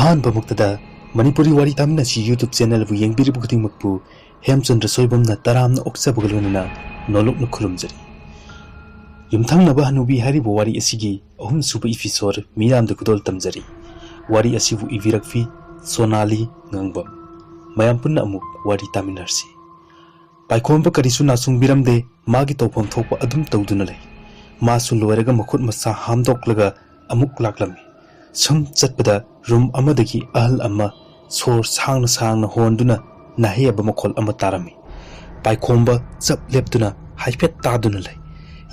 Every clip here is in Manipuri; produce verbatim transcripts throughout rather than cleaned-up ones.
ꯑꯍꯥꯟꯕꯃꯛꯇꯗ ꯃꯅꯤꯄꯨꯔꯤ ꯋꯥꯔꯤ ꯇꯥꯃꯤꯟꯅꯁꯤ YouTube channelꯕꯨ ꯌꯦꯡꯕꯤꯔꯤꯕ ꯈꯨꯗꯤꯡꯃꯛꯄꯨ ꯍꯦꯝꯆꯟꯗ꯭ꯔ ꯁꯣꯏꯕꯝꯅ ꯇꯔꯥꯝꯅ ꯑꯣꯛꯆꯕꯒ ꯂꯣꯏꯅꯅ ꯅꯣꯂꯨꯛꯅ ꯈꯨꯔꯨꯝꯖꯔꯤ꯫ ꯌꯨꯝꯊꯪꯅꯕ ꯍꯅꯨꯕꯤ ꯍꯥꯏꯔꯤꯕ ꯋꯥꯔꯤ ꯑꯁꯤꯒꯤ ꯑꯍꯨꯝꯁꯨꯕ episode ꯃꯤꯌꯥꯝꯗ ꯈꯨꯗꯣꯜ ꯇꯝꯖꯔꯤ꯫ ꯋꯥꯔꯤ ꯑꯁꯤꯕꯨ ꯏꯕꯤꯔꯛꯄꯤ ꯁꯣꯅꯥꯂꯤ ꯉꯥꯡꯕꯝ꯫ ꯃꯌꯥꯝ ꯄꯨꯟꯅ ꯑꯃꯨꯛ ꯋꯥꯔꯤ ꯇꯥꯃꯤꯟꯅꯔꯁꯤ꯫ ꯄꯥꯏꯈꯣꯝꯕ ꯀꯔꯤꯁꯨ ꯅꯥꯆꯨꯡꯕꯤꯔꯝꯗꯦ, ꯃꯥꯒꯤ ꯇꯧꯐꯝ ꯊꯣꯛꯄ ꯑꯗꯨꯝ ꯇꯧꯗꯨꯅ ꯂꯩ꯫ ꯃꯥꯁꯨ ꯂꯣꯏꯔꯒ ꯃꯈꯨꯠ ꯃꯁꯥ ꯍꯥꯝꯗꯣꯛꯂꯒ ꯑꯃꯨꯛ ꯂꯥꯛꯂꯝꯃꯤ꯫ ꯁꯨꯝ ꯆꯠꯄꯗ room ꯑꯃꯗꯒꯤ ꯑꯍꯜ ꯑꯃ ꯁꯣꯔ ꯁꯥꯡꯅ ꯁꯥꯡꯅ ꯍꯣꯟꯗꯨꯅ ꯅꯥꯍꯦꯕ ꯃꯈꯣꯜ ꯑꯃ ꯇꯥꯔꯝꯃꯤ꯫ ꯄꯥꯏꯈꯣꯝꯕ ꯆꯞ ꯂꯦꯞꯇꯨꯅ ꯍꯥꯏꯐꯦꯠ ꯇꯥꯗꯨꯅ ꯂꯩ꯫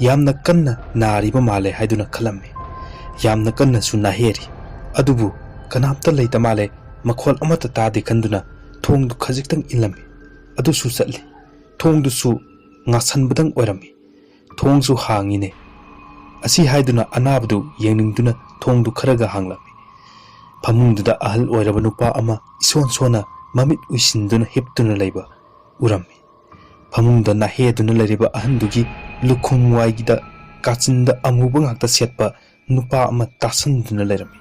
ꯌꯥꯝꯅ ꯀꯟꯅ ꯅꯥꯔꯤꯕ ꯃꯥꯜꯂꯦ ꯍꯥꯏꯗꯨꯅ ꯈꯜꯂꯝꯃꯤ꯫ ꯌꯥꯝꯅ ꯀꯟꯅꯁꯨ ꯅꯥꯍꯦꯔꯤ꯫ ꯑꯗꯨꯕꯨ ꯀꯅꯥꯝꯇ ꯂꯩꯇ ꯃꯥꯜꯂꯦ, ꯃꯈꯣꯜ ꯑꯃꯠꯇ ꯇꯥꯗꯦ ꯈꯟꯗꯨꯅ ꯊꯣꯡꯗꯨ ꯈꯖꯤꯛꯇꯪ ꯏꯜꯂꯝꯃꯤ꯫ ꯑꯗꯨꯁꯨ ꯆꯠꯂꯤ꯫ ꯊꯣꯡꯗꯨꯁꯨ ꯉꯥꯁꯟꯕꯗꯪ ꯑꯣꯏꯔꯝꯃꯤ꯫ "ꯊꯣꯡꯁꯨ ꯍꯥꯡꯉꯤꯅꯦ" ꯑꯁꯤ ꯍꯥꯏꯗꯨꯅ ꯑꯅꯥꯕꯗꯨ ꯌꯦꯡꯅꯤꯡꯗꯨꯅ ꯊꯣꯡꯗꯨ ꯈꯔꯒ ꯍꯥꯡꯂꯝꯃꯤ꯫ ꯐꯃꯨꯡꯗꯨꯗ ꯑꯍꯜ ꯑꯣꯏꯔꯕ ꯅꯨꯄꯥ ꯑꯃ ꯏꯁꯣꯟ ꯁꯣꯟꯅ ꯃꯃꯤꯠ ꯎꯏꯁꯤꯟꯗꯨꯅ ꯍꯤꯞꯇꯨꯅ ꯂꯩꯕ ꯎꯔꯝꯃꯤ꯫ ꯐꯃꯨꯡꯗ ꯅꯥꯍꯦꯗꯨꯅ ꯂꯩꯔꯤꯕ ꯑꯍꯟꯗꯨꯒꯤ ꯂꯨꯈꯨꯝ ꯋꯥꯏꯒꯤꯗ ꯀꯥꯆꯤꯟꯗ ꯑꯃꯨꯕ ꯉꯥꯛꯇ ꯁꯦꯠꯄ ꯅꯨꯄꯥ ꯑꯃ ꯇꯥꯁꯟꯗꯨꯅ ꯂꯩꯔꯝꯃꯤ꯫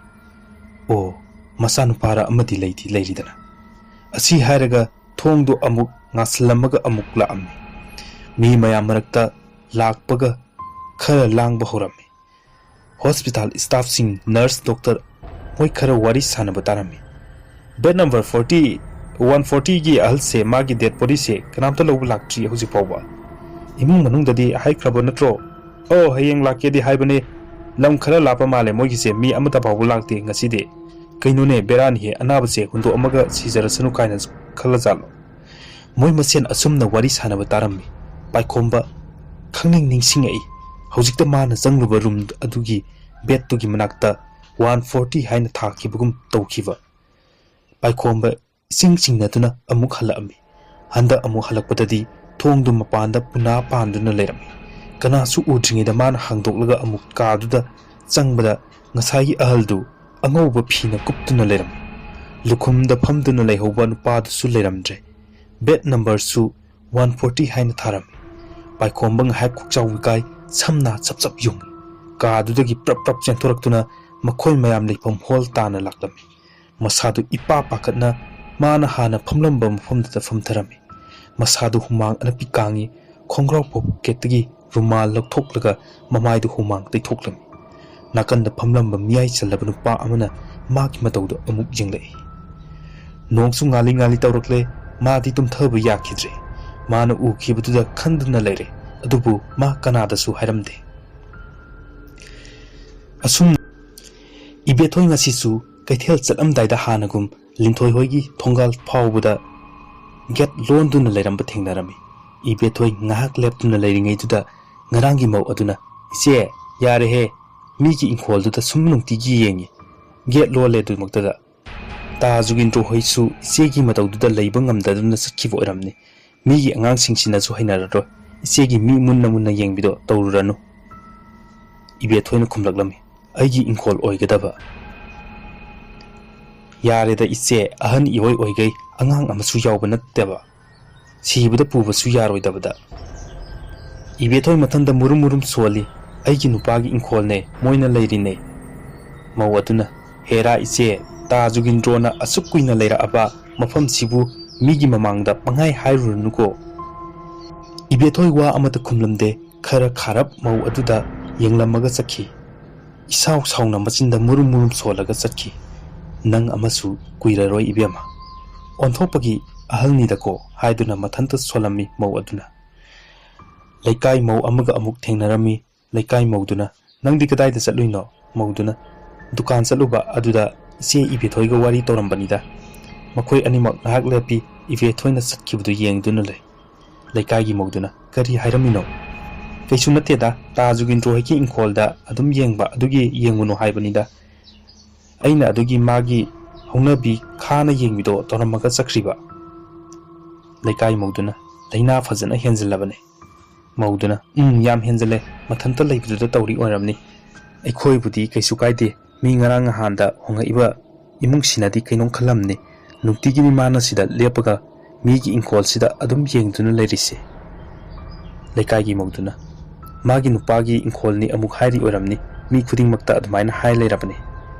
"ꯑꯣ, ꯃꯆꯥꯅꯨꯄꯥꯔ ꯑꯃꯗꯤ ꯂꯩꯗꯤ ꯂꯩꯔꯤꯗꯅ" ꯑꯁꯤ ꯍꯥꯏꯔꯒ ꯊꯣꯡꯗꯨ ꯑꯃꯨꯛ ꯉꯥꯁꯤꯜꯂꯝꯃꯒ ꯑꯃꯨꯛ ꯂꯥꯛꯑꯝꯃꯤ꯫ ꯃꯤ ꯃꯌꯥꯝ ꯃꯔꯛꯇ ꯂꯥꯛꯄꯒ ꯈꯔ ꯂꯥꯡꯕ ꯍꯧꯔꯝꯃꯤ꯫ Hospital staffꯁꯤꯡ, nurse, doctor ꯃꯣꯏ ꯈꯔ ꯋꯥꯔꯤ ꯁꯥꯟꯅꯕ ꯇꯥꯔꯝꯃꯤ꯫ "Bed number forty, one fortyꯒꯤ ꯑꯍꯜꯁꯦ, ꯃꯥꯒꯤ dead bodyꯁꯦ ꯀꯅꯥꯝꯇ ꯂꯧꯕ ꯂꯥꯛꯇ꯭ꯔꯤ ꯍꯧꯖꯤꯛ ꯐꯥꯎꯕ꯫ ꯏꯃꯨꯡ ꯃꯅꯨꯡꯗꯗꯤ ꯍꯥꯏꯈ꯭ꯔꯕ ꯅꯠꯇ꯭ꯔꯣ?" "ꯑꯣ, ꯍꯌꯦꯡ ꯂꯥꯛꯀꯦꯗꯤ ꯍꯥꯏꯕꯅꯦ꯫ ꯂꯝ ꯈꯔ ꯂꯥꯞꯄ ꯃꯥꯜꯂꯦ ꯃꯣꯏꯒꯤꯁꯦ, ꯃꯤ ꯑꯃꯠꯇ ꯐꯥꯎꯕ ꯂꯥꯛꯇꯦ ꯉꯁꯤꯗꯤ꯫ ꯀꯩꯅꯣꯅꯦ, ꯕꯦꯔꯥꯅꯤꯍꯦ, ꯑꯅꯥꯕꯁꯦ ꯍꯨꯟꯗꯣꯛꯑꯝꯃꯒ ꯁꯤꯖꯔꯁꯅꯨ ꯀꯥꯏꯅ ꯈꯜꯂꯖꯥꯠꯂꯣ?" ꯃꯣꯏ ꯃꯁꯦꯟ ꯑꯁꯨꯝꯅ ꯋꯥꯔꯤ ꯁꯥꯟꯅꯕ ꯇꯥꯔꯝꯃꯤ꯫ ꯄꯥꯏꯈꯣꯝꯕ ꯈꯪꯅꯤꯡ ꯅꯤꯡꯁꯤꯡꯉꯛꯏ꯫ ꯍꯧꯖꯤꯛꯇ ꯃꯥꯅ ꯆꯪꯂꯨꯕ room ꯑꯗꯨꯒꯤ bedꯇꯨꯒꯤ ꯃꯅꯥꯛꯇ one forty ꯍꯥꯏꯅ ꯊꯥꯈꯤꯕꯒꯨꯝ ꯇꯧꯈꯤꯕ꯫ ꯄꯥꯏꯈꯣꯝꯕ ꯏꯆꯤꯡ ꯆꯤꯡꯅꯗꯨꯅ ꯑꯃꯨꯛ ꯍꯜꯂꯛꯑꯝꯃꯤ꯫ ꯍꯟꯗꯛ ꯑꯃꯨꯛ ꯍꯜꯂꯛꯄꯗꯗꯤ ꯊꯣꯡꯗꯨ ꯃꯄꯥꯟꯗ ꯄꯨꯅꯥ ꯄꯥꯟꯗꯨꯅ ꯂꯩꯔꯝꯃꯤ꯫ ꯀꯅꯥꯁꯨ ꯎꯗ꯭ꯔꯤꯉꯩꯗ ꯃꯥꯅ ꯍꯥꯡꯗꯣꯛꯂꯒ ꯑꯃꯨꯛ ꯀꯥꯗꯨꯗ ꯆꯪꯕꯗ ꯉꯁꯥꯏꯒꯤ ꯑꯍꯜꯗꯨ ꯑꯉꯧꯕ ꯐꯤꯅ ꯀꯨꯞꯇꯨꯅ ꯂꯩꯔꯝꯃꯤ꯫ ꯂꯨꯈꯨꯝꯗ ꯐꯝꯗꯨꯅ ꯂꯩꯍꯧꯕ ꯅꯨꯄꯥꯗꯨꯁꯨ ꯂꯩꯔꯝꯗ꯭ꯔꯦ꯫ Bed numberꯁꯨ one forty ꯍꯥꯏꯅ ꯊꯥꯔꯝꯃꯤ꯫ ꯄꯥꯏꯈꯣꯝꯕ ꯉꯥꯏꯍꯥꯛ ꯈꯨꯛꯆꯥꯎ ꯋꯤꯀꯥꯏ ꯁꯝꯅ ꯆꯞ ꯆꯞ ꯌꯨꯡꯏ꯫ ꯀꯥꯗꯨꯗꯒꯤ ꯄ꯭ꯔꯞ ꯄ꯭ꯔꯞ ꯆꯦꯟꯊꯣꯔꯛꯇꯨꯅ ꯃꯈꯣꯏ ꯃꯌꯥꯝ ꯂꯩꯐꯝ hall ꯇꯥꯟꯅ ꯂꯥꯛꯂꯝꯃꯤ꯫ ꯃꯁꯥꯗꯨ ꯏꯄꯥ ꯄꯥꯈꯠꯅ ꯃꯥꯅ ꯍꯥꯟꯅ ꯐꯝꯂꯝꯕ ꯃꯐꯝꯗꯨꯗ ꯐꯝꯊꯔꯝꯃꯤ꯫ ꯃꯁꯥꯗꯨ ꯍꯨꯃꯥꯡ ꯑꯅꯞꯄꯤ ꯀꯥꯡꯉꯤ꯫ ꯈꯣꯡꯒ꯭ꯔꯥꯎ ꯄꯣꯀꯦꯠꯇꯒꯤ ꯔꯨꯃꯥꯜ ꯂꯧꯊꯣꯛꯂꯒ ꯃꯃꯥꯏꯗꯨ ꯍꯨꯃꯥꯡ ꯇꯩꯊꯣꯛꯂꯝꯃꯤ꯫ ꯅꯥꯀꯟꯗ ꯐꯝꯂꯝꯕ ꯃꯤꯌꯥꯏ ꯆꯜꯂꯕ ꯅꯨꯄꯥ ꯑꯃꯅ ꯃꯥꯒꯤ ꯃꯇꯧꯗꯨ ꯑꯃꯨꯛ ꯌꯦꯡꯂꯛꯏ꯫ ꯅꯣꯡꯁꯨ ꯉꯥꯜꯂꯤ ꯉꯥꯜꯂꯤ ꯇꯧꯔꯛꯂꯦ꯫ ꯃꯥꯗꯤ ꯇꯨꯝꯊꯕ ꯌꯥꯈꯤꯗ꯭ꯔꯦ꯫ ꯃꯥꯅ ꯎꯈꯤꯕꯗꯨꯗ ꯈꯟꯗꯨꯅ ꯂꯩꯔꯦ꯫ ꯑꯗꯨꯕꯨ ꯃꯥ ꯀꯅꯥꯗꯁꯨ ꯍꯥꯏꯔꯝꯗꯦ꯫ ꯑꯁꯨꯝ ꯏꯕꯦꯊꯣꯏ ꯉꯁꯤꯁꯨ ꯀꯩꯊꯦꯜ ꯆꯠꯂꯝꯗꯥꯏꯗ ꯍꯥꯟꯅꯒꯨꯝ ꯂꯤꯟꯊꯣꯏ ꯍꯣꯏꯒꯤ ꯊꯣꯡꯒꯥꯜ ꯐꯥꯎꯕꯗ ꯒꯦꯠ ꯂꯣꯟꯗꯨꯅ ꯂꯩꯔꯝꯕ ꯊꯦꯡꯅꯔꯝꯃꯤ꯫ ꯏꯕꯦꯊꯣꯏ ꯉꯥꯏꯍꯥꯛ ꯂꯦꯞꯇꯨꯅ ꯂꯩꯔꯤꯉꯩꯗꯨꯗ ꯉꯔꯥꯡꯒꯤ ꯃꯧ ꯑꯗꯨꯅ, "ꯏꯆꯦ, ꯌꯥꯔꯦꯍꯦ, ꯃꯤꯒꯤ ꯏꯪꯈꯣꯜꯗꯨꯗ ꯁꯨꯝ ꯅꯨꯡꯇꯤꯒꯤ ꯌꯦꯡꯉꯤ, ꯒꯦꯠ ꯂꯣꯜꯂꯦ ꯑꯗꯨꯃꯛꯇꯗ꯫ ꯇꯥ ꯖꯨꯒꯤꯟꯗ꯭ꯔꯣ ꯍꯣꯏꯁꯨ ꯏꯆꯦꯒꯤ ꯃꯇꯧꯗꯨꯗ ꯂꯩꯕ ꯉꯝꯗꯗꯨꯅ ꯆꯠꯈꯤꯕ ꯑꯣꯏꯔꯝꯅꯤ꯫ ꯃꯤꯒꯤ ꯑꯉꯥꯡꯁꯤꯡꯁꯤꯅꯁꯨ ꯍꯩꯅꯔꯔꯣꯏ꯫ ꯏꯆꯦꯒꯤ ꯃꯤ ꯃꯨꯟꯅ ꯃꯨꯟꯅ ꯌꯦꯡꯕꯤꯗꯣ ꯇꯧꯔꯨꯔꯅꯨ꯫" ꯏꯕꯦꯊꯣꯏꯅ ꯈꯨꯝꯂꯛꯂꯝꯃꯤ, "ꯑꯩꯒꯤ ꯏꯪꯈꯣꯜ ꯑꯣꯏꯒꯗꯕ꯫ ꯌꯥꯔꯦꯗ ꯏꯆꯦ, ꯑꯍꯟ ꯏꯑꯣꯏ ꯑꯣꯏꯒꯩ ꯑꯉꯥꯡ ꯑꯃꯁꯨ ꯌꯥꯎꯕ ꯅꯠꯇꯦꯕ꯫ ꯁꯤꯕꯗ ꯄꯨꯕꯁꯨ ꯌꯥꯔꯣꯏꯗꯕꯗ꯫" ꯏꯕꯦꯊꯣꯏ ꯃꯊꯟꯗ ꯃꯨꯔꯨꯝ ꯃꯨꯔꯨꯝ ꯁꯣꯜꯂꯤ꯫ "ꯑꯩꯒꯤ ꯅꯨꯄꯥꯒꯤ ꯏꯪꯈꯣꯜꯅꯦ, ꯃꯣꯏꯅ ꯂꯩꯔꯤꯅꯦ꯫" ꯃꯧ ꯑꯗꯨꯅ, "ꯍꯦꯔꯥ ꯏꯆꯦ, ꯇꯥ ꯖꯨꯒꯤꯟꯗ꯭ꯔꯣꯅ ꯑꯁꯨꯛ ꯀꯨꯏꯅ ꯂꯩꯔꯛꯑꯕ ꯃꯐꯝꯁꯤꯕꯨ ꯃꯤꯒꯤ ꯃꯃꯥꯡꯗ ꯄꯪꯍꯥꯏ ꯍꯥꯏꯔꯨꯔꯅꯨꯀꯣ꯫" ꯏꯕꯦꯊꯣꯏ ꯋꯥ ꯑꯃꯠꯇ ꯈꯨꯝꯂꯝꯗꯦ꯫ ꯈꯔ ꯈꯥꯔꯞ ꯃꯧ ꯑꯗꯨꯗ ꯌꯦꯡꯂꯝꯃꯒ ꯆꯠꯈꯤ꯫ ꯏꯁꯥꯎ ꯁꯥꯎꯅ ꯃꯆꯤꯟꯗ ꯃꯨꯔꯨꯝ ꯃꯨꯔꯨꯝ ꯁꯣꯜꯂꯒ ꯆꯠꯈꯤ꯫ "ꯅꯪ ꯑꯃꯁꯨ ꯀꯨꯏꯔꯔꯣꯏ ꯏꯕꯦꯝꯃ꯫ ꯑꯣꯟꯊꯣꯛꯄꯒꯤ ꯑꯍꯜꯅꯤꯗꯀꯣ" ꯍꯥꯏꯗꯨꯅ ꯃꯊꯟꯇ ꯁꯣꯜꯂꯝꯃꯤ ꯃꯧ ꯑꯗꯨꯅ꯫ ꯂꯩꯀꯥꯏ ꯃꯧ ꯑꯃꯒ ꯑꯃꯨꯛ ꯊꯦꯡꯅꯔꯝꯃꯤ꯫ ꯂꯩꯀꯥꯏ ꯃꯧꯗꯨꯅ, "ꯅꯪꯗꯤ ꯀꯗꯥꯏꯗ ꯆꯠꯂꯨꯏꯅꯣ?" ꯃꯧꯗꯨꯅ, "ꯗꯨꯀꯥꯟ ꯆꯠꯂꯨꯕ, ꯑꯗꯨꯗ ꯏꯆꯦ ꯏꯕꯦꯊꯣꯏꯒ ꯋꯥꯔꯤ ꯇꯧꯔꯝꯕꯅꯤꯗ꯫" ꯃꯈꯣꯏ ꯑꯅꯤꯃꯛ ꯉꯥꯏꯍꯥꯛ ꯂꯦꯞꯄꯤ꯫ ꯏꯕꯦꯊꯣꯏꯅ ꯆꯠꯈꯤꯕꯗꯨ ꯌꯦꯡꯗꯨꯅ ꯂꯩ꯫ ꯂꯩꯀꯥꯏꯒꯤ ꯃꯧꯗꯨꯅ, "ꯀꯔꯤ ꯍꯥꯏꯔꯝꯃꯤꯅꯣ?" "ꯀꯩꯁꯨ ꯅꯠꯇꯦꯗ, ꯇꯥ ꯖꯨꯒꯤꯟꯗ꯭ꯔꯣ ꯍꯣꯏꯒꯤ ꯏꯪꯈꯣꯜꯗ ꯑꯗꯨꯝ ꯌꯦꯡꯕ ꯑꯗꯨꯒꯤ ꯌꯦꯡꯉꯨꯅꯨ ꯍꯥꯏꯕꯅꯤꯗ꯫ ꯑꯩꯅ ꯑꯗꯨꯒꯤ ꯃꯥꯒꯤ ꯍꯧꯅꯕꯤ ꯈꯥꯅ ꯌꯦꯡꯕꯤꯗꯣ ꯇꯧꯔꯝꯃꯒ ꯆꯠꯈ꯭ꯔꯤꯕ꯫" ꯂꯩꯀꯥꯏ ꯃꯧꯗꯨꯅ, "ꯂꯥꯏꯅꯥ ꯐꯖꯅ ꯍꯦꯟꯖꯤꯜꯂꯕꯅꯦ꯫" ꯃꯧꯗꯨꯅ, "ꯎꯝ, ꯌꯥꯝ ꯍꯦꯟꯖꯤꯜꯂꯦ, ꯃꯊꯟꯇ ꯂꯩꯕꯗꯨꯗ ꯇꯧꯔꯤ ꯑꯣꯏꯔꯝꯅꯤ꯫ ꯑꯩꯈꯣꯏꯕꯨꯗꯤ ꯀꯩꯁꯨ ꯀꯥꯏꯗꯦ, ꯃꯤ ꯉꯔꯥꯡ ꯅꯍꯥꯟꯗ ꯍꯣꯡꯉꯛꯏꯕ ꯏꯃꯨꯡꯁꯤꯅꯗꯤ ꯀꯩꯅꯣꯝ ꯈꯜꯂꯝꯅꯤ꯫ ꯅꯨꯡꯇꯤꯒꯤꯅꯤ ꯃꯥꯅ ꯁꯤꯗ ꯂꯦꯞꯄꯒ ꯃꯤꯒꯤ ꯏꯪꯈꯣꯜꯁꯤꯗ ꯑꯗꯨꯝ ꯌꯦꯡꯗꯨꯅ ꯂꯩꯔꯤꯁꯦ꯫" ꯂꯩꯀꯥꯏꯒꯤ ꯃꯧꯗꯨꯅ, "ꯃꯥꯒꯤ ꯅꯨꯄꯥꯒꯤ ꯏꯪꯈꯣꯜꯅꯤ ꯑꯃꯨꯛ ꯍꯥꯏꯔꯤ ꯑꯣꯏꯔꯝꯅꯤ, ꯃꯤ ꯈꯨꯗꯤꯡꯃꯛꯇ ꯑꯗꯨꯃꯥꯏꯅ ꯍꯥꯏ ꯂꯩꯔꯕꯅꯤ꯫"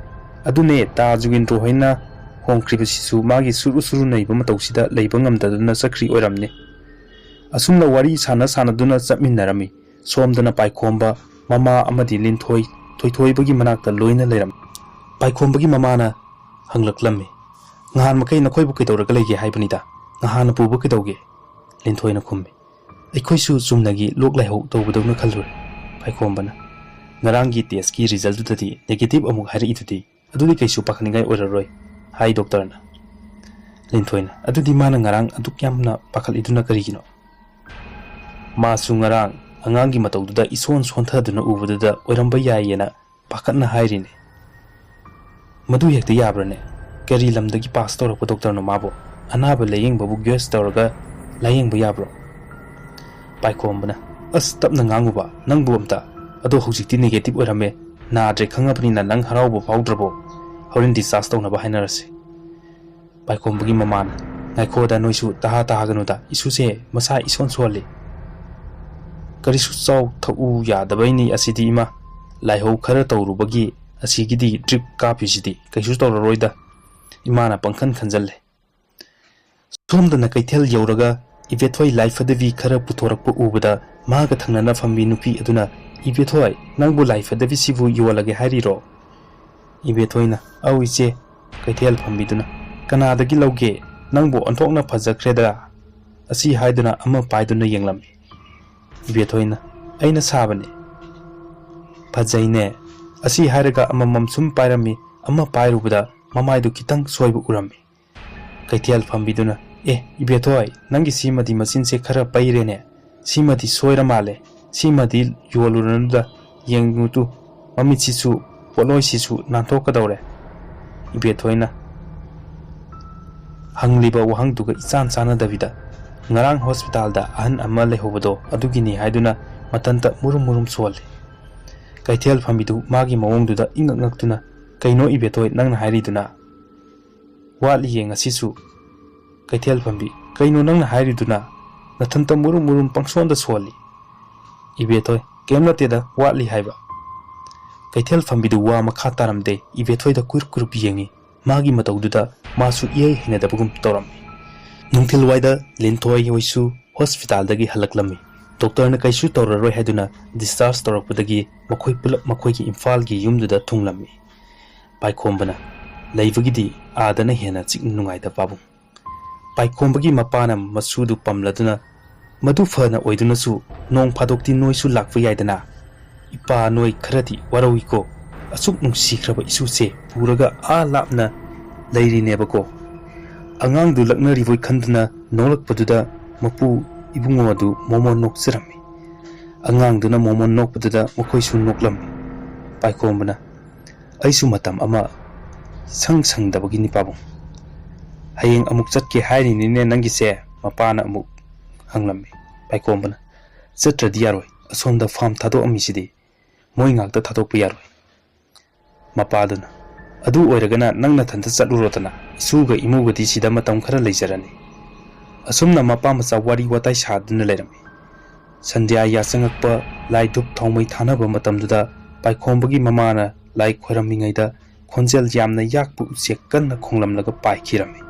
"ꯑꯗꯨꯅꯦ, ꯇꯥ ꯖꯨꯒꯤꯟꯗ꯭ꯔꯣ ꯍꯣꯏꯅ ꯍꯣꯡꯈ꯭ꯔꯤꯕꯁꯤꯁꯨ ꯃꯥꯒꯤ ꯁꯨꯔꯨ ꯁꯨꯔꯨ ꯅꯩꯕ ꯃꯇꯧꯁꯤꯗ ꯂꯩꯕ ꯉꯝꯗꯗꯨꯅ ꯆꯠꯈ꯭ꯔꯤ ꯑꯣꯏꯔꯝꯅꯤ꯫ ꯑꯁꯨꯝꯅ ꯋꯥꯔꯤ ꯁꯥꯟꯅ ꯁꯥꯟꯅꯗꯨꯅ ꯆꯠꯃꯤꯟꯅꯔꯝꯃꯤ꯫ ꯁꯣꯝꯗꯅ ꯄꯥꯏꯈꯣꯝꯕ ꯃꯃꯥ ꯑꯃꯗꯤ ꯂꯤꯟꯊꯣꯏ ꯊꯣꯏꯊꯣꯏꯕꯒꯤ ꯃꯅꯥꯛꯇ ꯂꯣꯏꯅ ꯂꯩꯔꯝꯃꯤ꯫ ꯄꯥꯏꯈꯣꯝꯕꯒꯤ ꯃꯃꯥꯅ ꯍꯪꯂꯛꯂꯝꯃꯤ, "ꯉꯍꯥꯟ ꯃꯈꯩ ꯅꯈꯣꯏꯕꯨ ꯀꯩꯗꯧꯔꯒ ꯂꯩꯒꯦ ꯍꯥꯏꯕꯅꯤꯗ? ꯉꯍꯥꯟꯅ ꯄꯨꯕ ꯀꯩꯗꯧꯒꯦ?" ꯂꯤꯟꯊꯣꯏꯅ ꯈꯨꯝꯃꯤ꯫ "ꯑꯩꯈꯣꯏꯁꯨ ꯆꯨꯝꯅꯒꯤ ꯂꯣꯛ ꯂꯥꯏꯍꯧ ꯇꯧꯕꯗꯧꯅ ꯈꯜꯂꯨꯔꯦ꯫" ꯄꯥꯏꯈꯣꯝꯕꯅ, "ꯉꯔꯥꯡꯒꯤ ꯇꯦꯁꯀꯤ ꯔꯤꯖꯜꯗꯨꯗꯗꯤ ꯅꯦꯒꯦꯇꯤꯚ ꯑꯃꯨꯛ ꯍꯥꯏꯔꯛꯏꯗꯨꯗꯤ, ꯑꯗꯨꯗꯤ ꯀꯩꯁꯨ ꯄꯥꯈꯠꯅꯤꯡꯉꯥꯏ ꯑꯣꯏꯔꯔꯣꯏ," ꯍꯥꯏ ꯗꯣꯛꯇꯔꯅ꯫ ꯂꯤꯟꯊꯣꯏꯅ, "ꯑꯗꯨꯗꯤ ꯃꯥꯅ ꯉꯔꯥꯡ ꯑꯗꯨꯛ ꯌꯥꯝꯅ ꯄꯥꯈꯠꯂꯤꯗꯨꯅ ꯀꯔꯤꯒꯤꯅꯣ?" "ꯃꯥꯁꯨ ꯉꯔꯥꯡ ꯑꯉꯥꯡꯒꯤ ꯃꯇꯧꯗꯨꯗ ꯏꯁꯣꯟ ꯁꯣꯟꯊꯗꯨꯅ ꯎꯕꯗꯨꯗ ꯑꯣꯏꯔꯝꯕ ꯌꯥꯏꯌꯦꯅ ꯄꯥꯈꯠꯅ ꯍꯥꯏꯔꯤꯅꯦ꯫" "ꯃꯗꯨ ꯍꯦꯛꯇ ꯌꯥꯕ꯭ꯔꯅꯦ? ꯀꯔꯤ ꯂꯝꯗꯒꯤ ꯄꯥꯁ ꯇꯧꯔꯛꯄ ꯗꯣꯛꯇꯔꯅꯣ ꯃꯥꯕꯣ? ꯑꯅꯥꯕ ꯂꯥꯌꯦꯡꯕꯕꯨ ꯒꯦꯁ ꯇꯧꯔꯒ ꯂꯥꯌꯦꯡꯕ ꯌꯥꯕ꯭ꯔꯣ?" ꯄꯥꯏꯈꯣꯝꯕꯅ, "ꯑꯁ, ꯇꯞꯅ ꯉꯥꯡꯉꯨꯕ, ꯅꯪꯕꯨ ꯑꯝꯇ꯫ ꯑꯗꯣ ꯍꯧꯖꯤꯛꯇꯤ ꯅꯦꯒꯦꯇꯤꯚ ꯑꯣꯏꯔꯝꯃꯦ꯫ ꯅꯥꯗ꯭ꯔꯦ ꯈꯪꯉꯕꯅꯤꯅ ꯅꯪ ꯍꯔꯥꯎꯕ ꯐꯥꯎꯗ꯭ꯔꯕꯣ? ꯍꯣꯔꯦꯟ ꯗꯤꯁꯆꯥꯔꯖ ꯇꯧꯅꯕ ꯍꯥꯏꯅꯔꯁꯤ꯫" ꯄꯥꯏꯈꯣꯝꯕꯒꯤ ꯃꯃꯥꯅ, "ꯉꯥꯏꯈꯣꯗ, ꯅꯣꯏꯁꯨ ꯇꯍꯥ ꯇꯍꯥꯒꯅꯨꯗ, ꯏꯁꯨꯁꯦ ꯃꯁꯥ ꯏꯁꯣꯟ ꯁꯣꯜꯂꯤ꯫ ꯀꯔꯤꯁꯨ ꯆꯥꯎ ꯊꯛꯎ ꯌꯥꯗꯕꯩꯅꯤ ꯑꯁꯤꯗꯤ ꯏꯃꯥ꯫ ꯂꯥꯏꯍꯧ ꯈꯔ ꯇꯧꯔꯨꯕꯒꯤ ꯑꯁꯤꯒꯤꯗꯤ ꯗ꯭ꯔꯤꯞ ꯀꯥꯞꯄꯤꯁꯤꯗꯤ ꯀꯩꯁꯨ ꯇꯧꯔꯔꯣꯏꯗ꯫" ꯏꯃꯥꯅ ꯄꯪꯈꯟ ꯈꯟꯖꯜꯂꯦ꯫ ꯁꯣꯝꯗꯅ ꯀꯩꯊꯦꯜ ꯌꯧꯔꯒ ꯏꯕꯦꯊꯣꯏ ꯂꯥꯏꯐꯗꯕꯤ ꯈꯔ ꯄꯨꯊꯣꯔꯛꯄ ꯎꯕꯗ ꯃꯥꯒ ꯊꯪꯅꯅ ꯐꯝꯕꯤ ꯅꯨꯄꯤ ꯑꯗꯨꯅ, "ꯏꯕꯦꯊꯣꯏ, ꯅꯪꯕꯨ ꯂꯥꯏꯐꯗꯕꯤꯁꯤꯕꯨ ꯌꯣꯜꯂꯒꯦ ꯍꯥꯏꯔꯤꯔꯣ?" ꯏꯕꯦꯊꯣꯏꯅ, "ꯑꯧ ꯏꯆꯦ꯫" ꯀꯩꯊꯦꯜ ꯐꯝꯕꯤꯗꯨꯅ, "ꯀꯅꯥꯗꯒꯤ ꯂꯧꯒꯦ? ꯅꯪꯕꯨ ꯑꯣꯟꯊꯣꯛꯅ ꯐꯖꯈ꯭ꯔꯦꯗ!" ꯑꯁꯤ ꯍꯥꯏꯗꯨꯅ ꯑꯃ ꯄꯥꯏꯗꯨꯅ ꯌꯦꯡꯂꯝꯃꯤ꯫ ꯏꯕꯦꯊꯣꯏꯅ, "ꯑꯩꯅ ꯁꯥꯕꯅꯤ꯫" "ꯐꯖꯩꯅꯦ꯫" ꯑꯁꯤ ꯍꯥꯏꯔꯒ ꯑꯃꯃꯝ ꯁꯨꯝ ꯄꯥꯏꯔꯝꯃꯤ꯫ ꯑꯃ ꯄꯥꯏꯔꯨꯕꯗ ꯃꯃꯥꯏꯗꯨ ꯈꯤꯇꯪ ꯁꯣꯏꯕ ꯎꯔꯝꯃꯤ꯫ ꯀꯩꯊꯦꯜ ꯐꯝꯕꯤꯗꯨꯅ, "ꯑꯦ, ꯏꯕꯦꯊꯣꯏ, ꯅꯪꯒꯤ ꯁꯤꯃꯗꯤ ꯃꯆꯤꯟꯁꯦ ꯈꯔ ꯄꯩꯔꯦꯅꯦ꯫ ꯁꯤꯃꯗꯤ ꯁꯣꯏꯔ ꯃꯥꯜꯂꯦ꯫ ꯁꯤꯃꯗꯤ ꯌꯣꯜꯂꯨꯔꯅꯨꯗ, ꯌꯦꯡꯉꯨꯇꯨ, ꯃꯃꯤꯠꯁꯤꯁꯨ, ꯄꯣꯠꯂꯣꯏꯁꯤꯁꯨ ꯅꯥꯟꯊꯣꯛꯀꯗꯧꯔꯦ꯫" ꯏꯕꯦꯊꯣꯏꯅ ꯍꯪꯂꯤꯕ ꯋꯥꯍꯪꯗꯨꯒ ꯏꯆꯥꯟ ꯆꯥꯟꯅꯗꯕꯤꯗ, "ꯉꯔꯥꯡ ꯍꯣꯁꯄꯤꯇꯥꯜꯗ ꯑꯍꯟ ꯑꯃ ꯂꯩꯍꯧꯕꯗꯣ ꯑꯗꯨꯒꯤꯅꯤ" ꯍꯥꯏꯗꯨꯅ ꯃꯇꯟꯇ ꯃꯨꯔꯨꯝ ꯃꯨꯔꯨꯝ ꯁꯣꯜꯂꯤ꯫ ꯀꯩꯊꯦꯜ ꯐꯝꯕꯤꯗꯨ ꯃꯥꯒꯤ ꯃꯑꯣꯡꯗꯨꯗ ꯏꯉꯛ ꯉꯛꯇꯨꯅ, "ꯀꯩꯅꯣ ꯏꯕꯦꯊꯣꯏ ꯅꯪꯅ ꯍꯥꯏꯔꯤꯗꯨꯅ?" "ꯋꯥꯠꯂꯤꯌꯦ ꯉꯁꯤꯁꯨ꯫" ꯀꯩꯊꯦꯜ ꯐꯝꯕꯤ, "ꯀꯩꯅꯣ ꯅꯪꯅ ꯍꯥꯏꯔꯤꯗꯨꯅ? ꯅꯊꯟꯇ ꯃꯨꯔꯨꯝ ꯃꯨꯔꯨꯝ ꯄꯪꯁꯣꯟꯗ ꯁꯣꯜꯂꯤ꯫" ꯏꯕꯦꯊꯣꯏ, "ꯀꯩꯝ ꯅꯠꯇꯦꯗ, ꯋꯥꯠꯂꯤ ꯍꯥꯏꯕ꯫" ꯀꯩꯊꯦꯜ ꯐꯝꯕꯤꯗꯨ ꯋꯥ ꯃꯈꯥ ꯇꯥꯔꯝꯗꯦ, ꯏꯕꯦꯊꯣꯏꯗ ꯀꯨꯔꯨꯞ ꯀꯨꯔꯨꯞ ꯌꯦꯡꯉꯤ꯫ ꯃꯥꯒꯤ ꯃꯇꯧꯗꯨꯗ ꯃꯥꯁꯨ ꯏꯍꯩ ꯍꯩꯅꯗꯕꯒꯨꯝ ꯇꯧꯔꯝꯃꯤ꯫ ꯅꯨꯡꯊꯤꯜꯋꯥꯏꯗ ꯂꯤꯟꯊꯣꯏ ꯍꯣꯏꯁꯨ ꯍꯣꯁꯄꯤꯇꯥꯜꯗꯒꯤ ꯍꯜꯂꯛꯂꯝꯃꯤ꯫ ꯗꯣꯛꯇꯔꯅ ꯀꯩꯁꯨ ꯇꯧꯔꯔꯣꯏ ꯍꯥꯏꯗꯨꯅ ꯗꯤꯁꯆꯥꯔꯖ ꯇꯧꯔꯛꯄꯗꯒꯤ ꯃꯈꯣꯏ ꯄꯨꯂꯞ ꯃꯈꯣꯏꯒꯤ ꯏꯝꯐꯥꯜꯒꯤ ꯌꯨꯝꯗꯨꯗ ꯊꯨꯡꯂꯝꯃꯤ꯫ ꯄꯥꯏꯈꯣꯝꯕꯅ ꯂꯩꯕꯒꯤꯗꯤ ꯑꯥꯗꯅ ꯍꯦꯟꯅ ꯆꯤꯛꯅ ꯅꯨꯡꯉꯥꯏꯗ ꯄꯥꯕꯨꯡ꯫ ꯄꯥꯏꯈꯣꯝꯕꯒꯤ ꯃꯄꯥꯅ ꯃꯁꯨꯗꯨ ꯄꯝꯂꯗꯨꯅ, "ꯃꯗꯨ ꯐꯅ ꯑꯣꯏꯗꯨꯅꯁꯨ ꯅꯣꯡ ꯐꯥꯗꯣꯛꯇꯤ ꯅꯣꯏꯁꯨ ꯂꯥꯛꯄ ꯌꯥꯏꯗꯅ꯫ ꯏꯄꯥ ꯅꯣꯏ ꯈꯔꯗꯤ ꯋꯥꯔꯧꯏꯀꯣ꯫ ꯑꯁꯨꯛ ꯅꯨꯡꯁꯤꯈ꯭ꯔꯕ ꯏꯁꯨꯁꯦ ꯄꯨꯔꯒ ꯑꯥ ꯂꯥꯞꯅ ꯂꯩꯔꯤꯅꯦꯕꯀꯣ꯫" ꯑꯉꯥꯡꯗꯨ ꯂꯛꯅꯔꯤꯕꯣꯏ ꯈꯟꯗꯨꯅ ꯅꯣꯛꯂꯛꯄꯗꯨꯗ ꯃꯄꯨ ꯏꯕꯨꯡꯉꯣ ꯑꯗꯨ ꯃꯣꯃꯣꯟ ꯅꯣꯛꯆꯔꯝꯃꯤ꯫ ꯑꯉꯥꯡꯗꯨꯅ ꯃꯣꯃꯣꯟ ꯅꯣꯛꯄꯗꯨꯗ ꯃꯈꯣꯏꯁꯨ ꯅꯣꯛꯂꯝꯃꯤ꯫ ꯄꯥꯏꯈꯣꯝꯕꯅ, "ꯑꯩꯁꯨ ꯃꯇꯝ ꯑꯃ ꯏꯁꯪ ꯁꯪꯗꯕꯒꯤꯅꯤ ꯄꯥꯕꯨꯡ꯫ ꯍꯌꯦꯡ ꯑꯃꯨꯛ ꯆꯠꯀꯦ ꯍꯥꯏꯔꯤꯅꯤꯅꯦ ꯅꯪꯒꯤꯁꯦ?" ꯃꯄꯥꯅ ꯑꯃꯨꯛ ꯍꯪꯂꯝꯃꯤ꯫ ꯄꯥꯏꯈꯣꯝꯕꯅ, "ꯆꯠꯇ꯭ꯔꯗꯤ ꯌꯥꯔꯣꯏ꯫ ꯑꯁꯣꯝꯗ ꯐꯥꯝ ꯊꯥꯗꯣꯛꯑꯝꯃꯤꯁꯤꯗꯤ꯫ ꯃꯣꯏ ꯉꯥꯛꯇ ꯊꯥꯗꯣꯛꯄ ꯌꯥꯔꯣꯏ꯫" ꯃꯄꯥꯗꯨꯅ, "ꯑꯗꯨ ꯑꯣꯏꯔꯒꯅ ꯅꯪ ꯅꯊꯟꯇ ꯆꯠꯂꯨꯔꯣꯗꯅ꯫ ꯏꯁꯨꯒ ꯏꯃꯨꯒꯗꯤ ꯁꯤꯗ ꯃꯇꯝ ꯈꯔ ꯂꯩꯖꯔꯅꯤ꯫" ꯑꯁꯨꯝꯅ ꯃꯄꯥ ꯃꯆꯥ ꯋꯥꯔꯤ ꯋꯥꯇꯥꯏ ꯁꯥꯗꯨꯅ ꯂꯩꯔꯝꯃꯤ꯫ ꯁꯟꯙ꯭ꯌꯥ ꯌꯥꯆꯪꯉꯛꯄ, ꯂꯥꯏ ꯙꯨꯞ ꯊꯥꯎꯃꯩ ꯊꯥꯅꯕ ꯃꯇꯝꯗꯨꯗ ꯄꯥꯏꯈꯣꯝꯕꯒꯤ ꯃꯃꯥꯅ ꯂꯥꯏ ꯈꯣꯏꯔꯝꯃꯤꯉꯩꯗ ꯈꯣꯟꯖꯦꯜ ꯌꯥꯝꯅ ꯌꯥꯛꯄ ꯎꯆꯦꯛ ꯀꯟꯅ ꯈꯣꯡꯂꯝꯂꯒ ꯄꯥꯏꯈꯤꯔꯝꯃꯤ꯫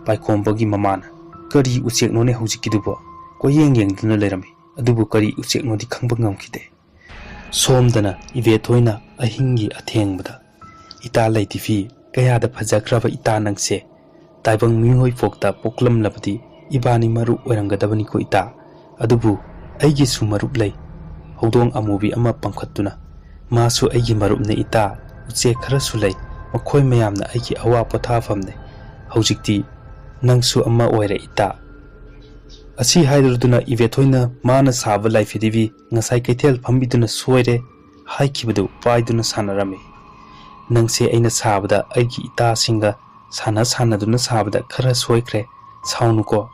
ꯄꯥꯏꯈꯣꯝꯕꯒꯤ ꯃꯃꯥꯅ, "ꯀꯔꯤ ꯎꯆꯦꯛꯅꯣꯅꯦ ꯍꯧꯖꯤꯛꯀꯤꯗꯨꯕꯣ?" ꯀꯣꯏꯌꯦꯡ ꯌꯦꯡꯗꯨꯅ ꯂꯩꯔꯝꯃꯤ꯫ ꯑꯗꯨꯕꯨ ꯀꯔꯤ ꯎꯆꯦꯛꯅꯣꯗꯤ ꯈꯪꯕ ꯉꯝꯈꯤꯗꯦ꯫ ꯁꯣꯝꯗꯅ ꯏꯕꯦꯊꯣꯏꯅ ꯑꯍꯤꯡꯒꯤ ꯑꯊꯦꯡꯕꯗ, "ꯏꯇꯥ ꯂꯩꯇꯤꯐꯤ, ꯀꯌꯥꯗ ꯐꯖꯈ꯭ꯔꯕ ꯏꯇꯥ ꯅꯪꯁꯦ꯫ ꯇꯥꯏꯕꯪ ꯃꯤꯑꯣꯏ ꯄꯣꯛꯇ ꯄꯣꯛꯂꯝꯂꯕꯗꯤ ꯏꯕꯥꯅꯤ ꯃꯔꯨꯞ ꯑꯣꯏꯔꯝꯒꯗꯕꯅꯤꯀꯣ ꯏꯇꯥ꯫ ꯑꯗꯨꯕꯨ ꯑꯩꯒꯤꯁꯨ ꯃꯔꯨꯞ ꯂꯩ꯫ ꯍꯧꯗꯣꯡ ꯑꯃꯨꯕꯤ ꯑꯃ ꯄꯥꯡꯈꯠꯇꯨꯅ, ꯃꯥꯁꯨ ꯑꯩꯒꯤ ꯃꯔꯨꯞꯅꯤ ꯏꯇꯥ꯫ ꯎꯆꯦꯛ ꯈꯔꯁꯨ ꯂꯩ꯫ ꯃꯈꯣꯏ ꯃꯌꯥꯝꯅ ꯑꯩꯒꯤ ꯑꯋꯥ ꯄꯣꯊꯥꯐꯝꯅꯤ꯫ ꯍꯧꯖꯤꯛꯇꯤ ꯅꯪꯁꯨ ꯑꯃ ꯑꯣꯏꯔꯦ ꯏꯇꯥ꯫" ꯑꯁꯤ ꯍꯥꯏꯔꯗꯨꯅ ꯏꯕꯦꯊꯣꯏꯅ ꯃꯥꯅ ꯁꯥꯕ ꯂꯥꯏꯐꯤꯗꯤꯕꯤ ꯉꯁꯥꯏ ꯀꯩꯊꯦꯜ ꯐꯝꯕꯤꯗꯨꯅ ꯁꯣꯏꯔꯦ ꯍꯥꯏꯈꯤꯕꯗꯨ ꯄꯥꯏꯗꯨꯅ ꯁꯥꯟꯅꯔꯝꯃꯤ꯫ "ꯅꯪꯁꯦ ꯑꯩꯅ ꯁꯥꯕꯗ ꯑꯩꯒꯤ ꯏꯇꯥꯁꯤꯡꯒ ꯁꯥꯟꯅ ꯁꯥꯟꯅꯗꯨꯅ ꯁꯥꯕꯗ ꯈꯔ ꯁꯣꯏꯈ꯭ꯔꯦ, ꯁꯥꯎꯅꯨꯀꯣ꯫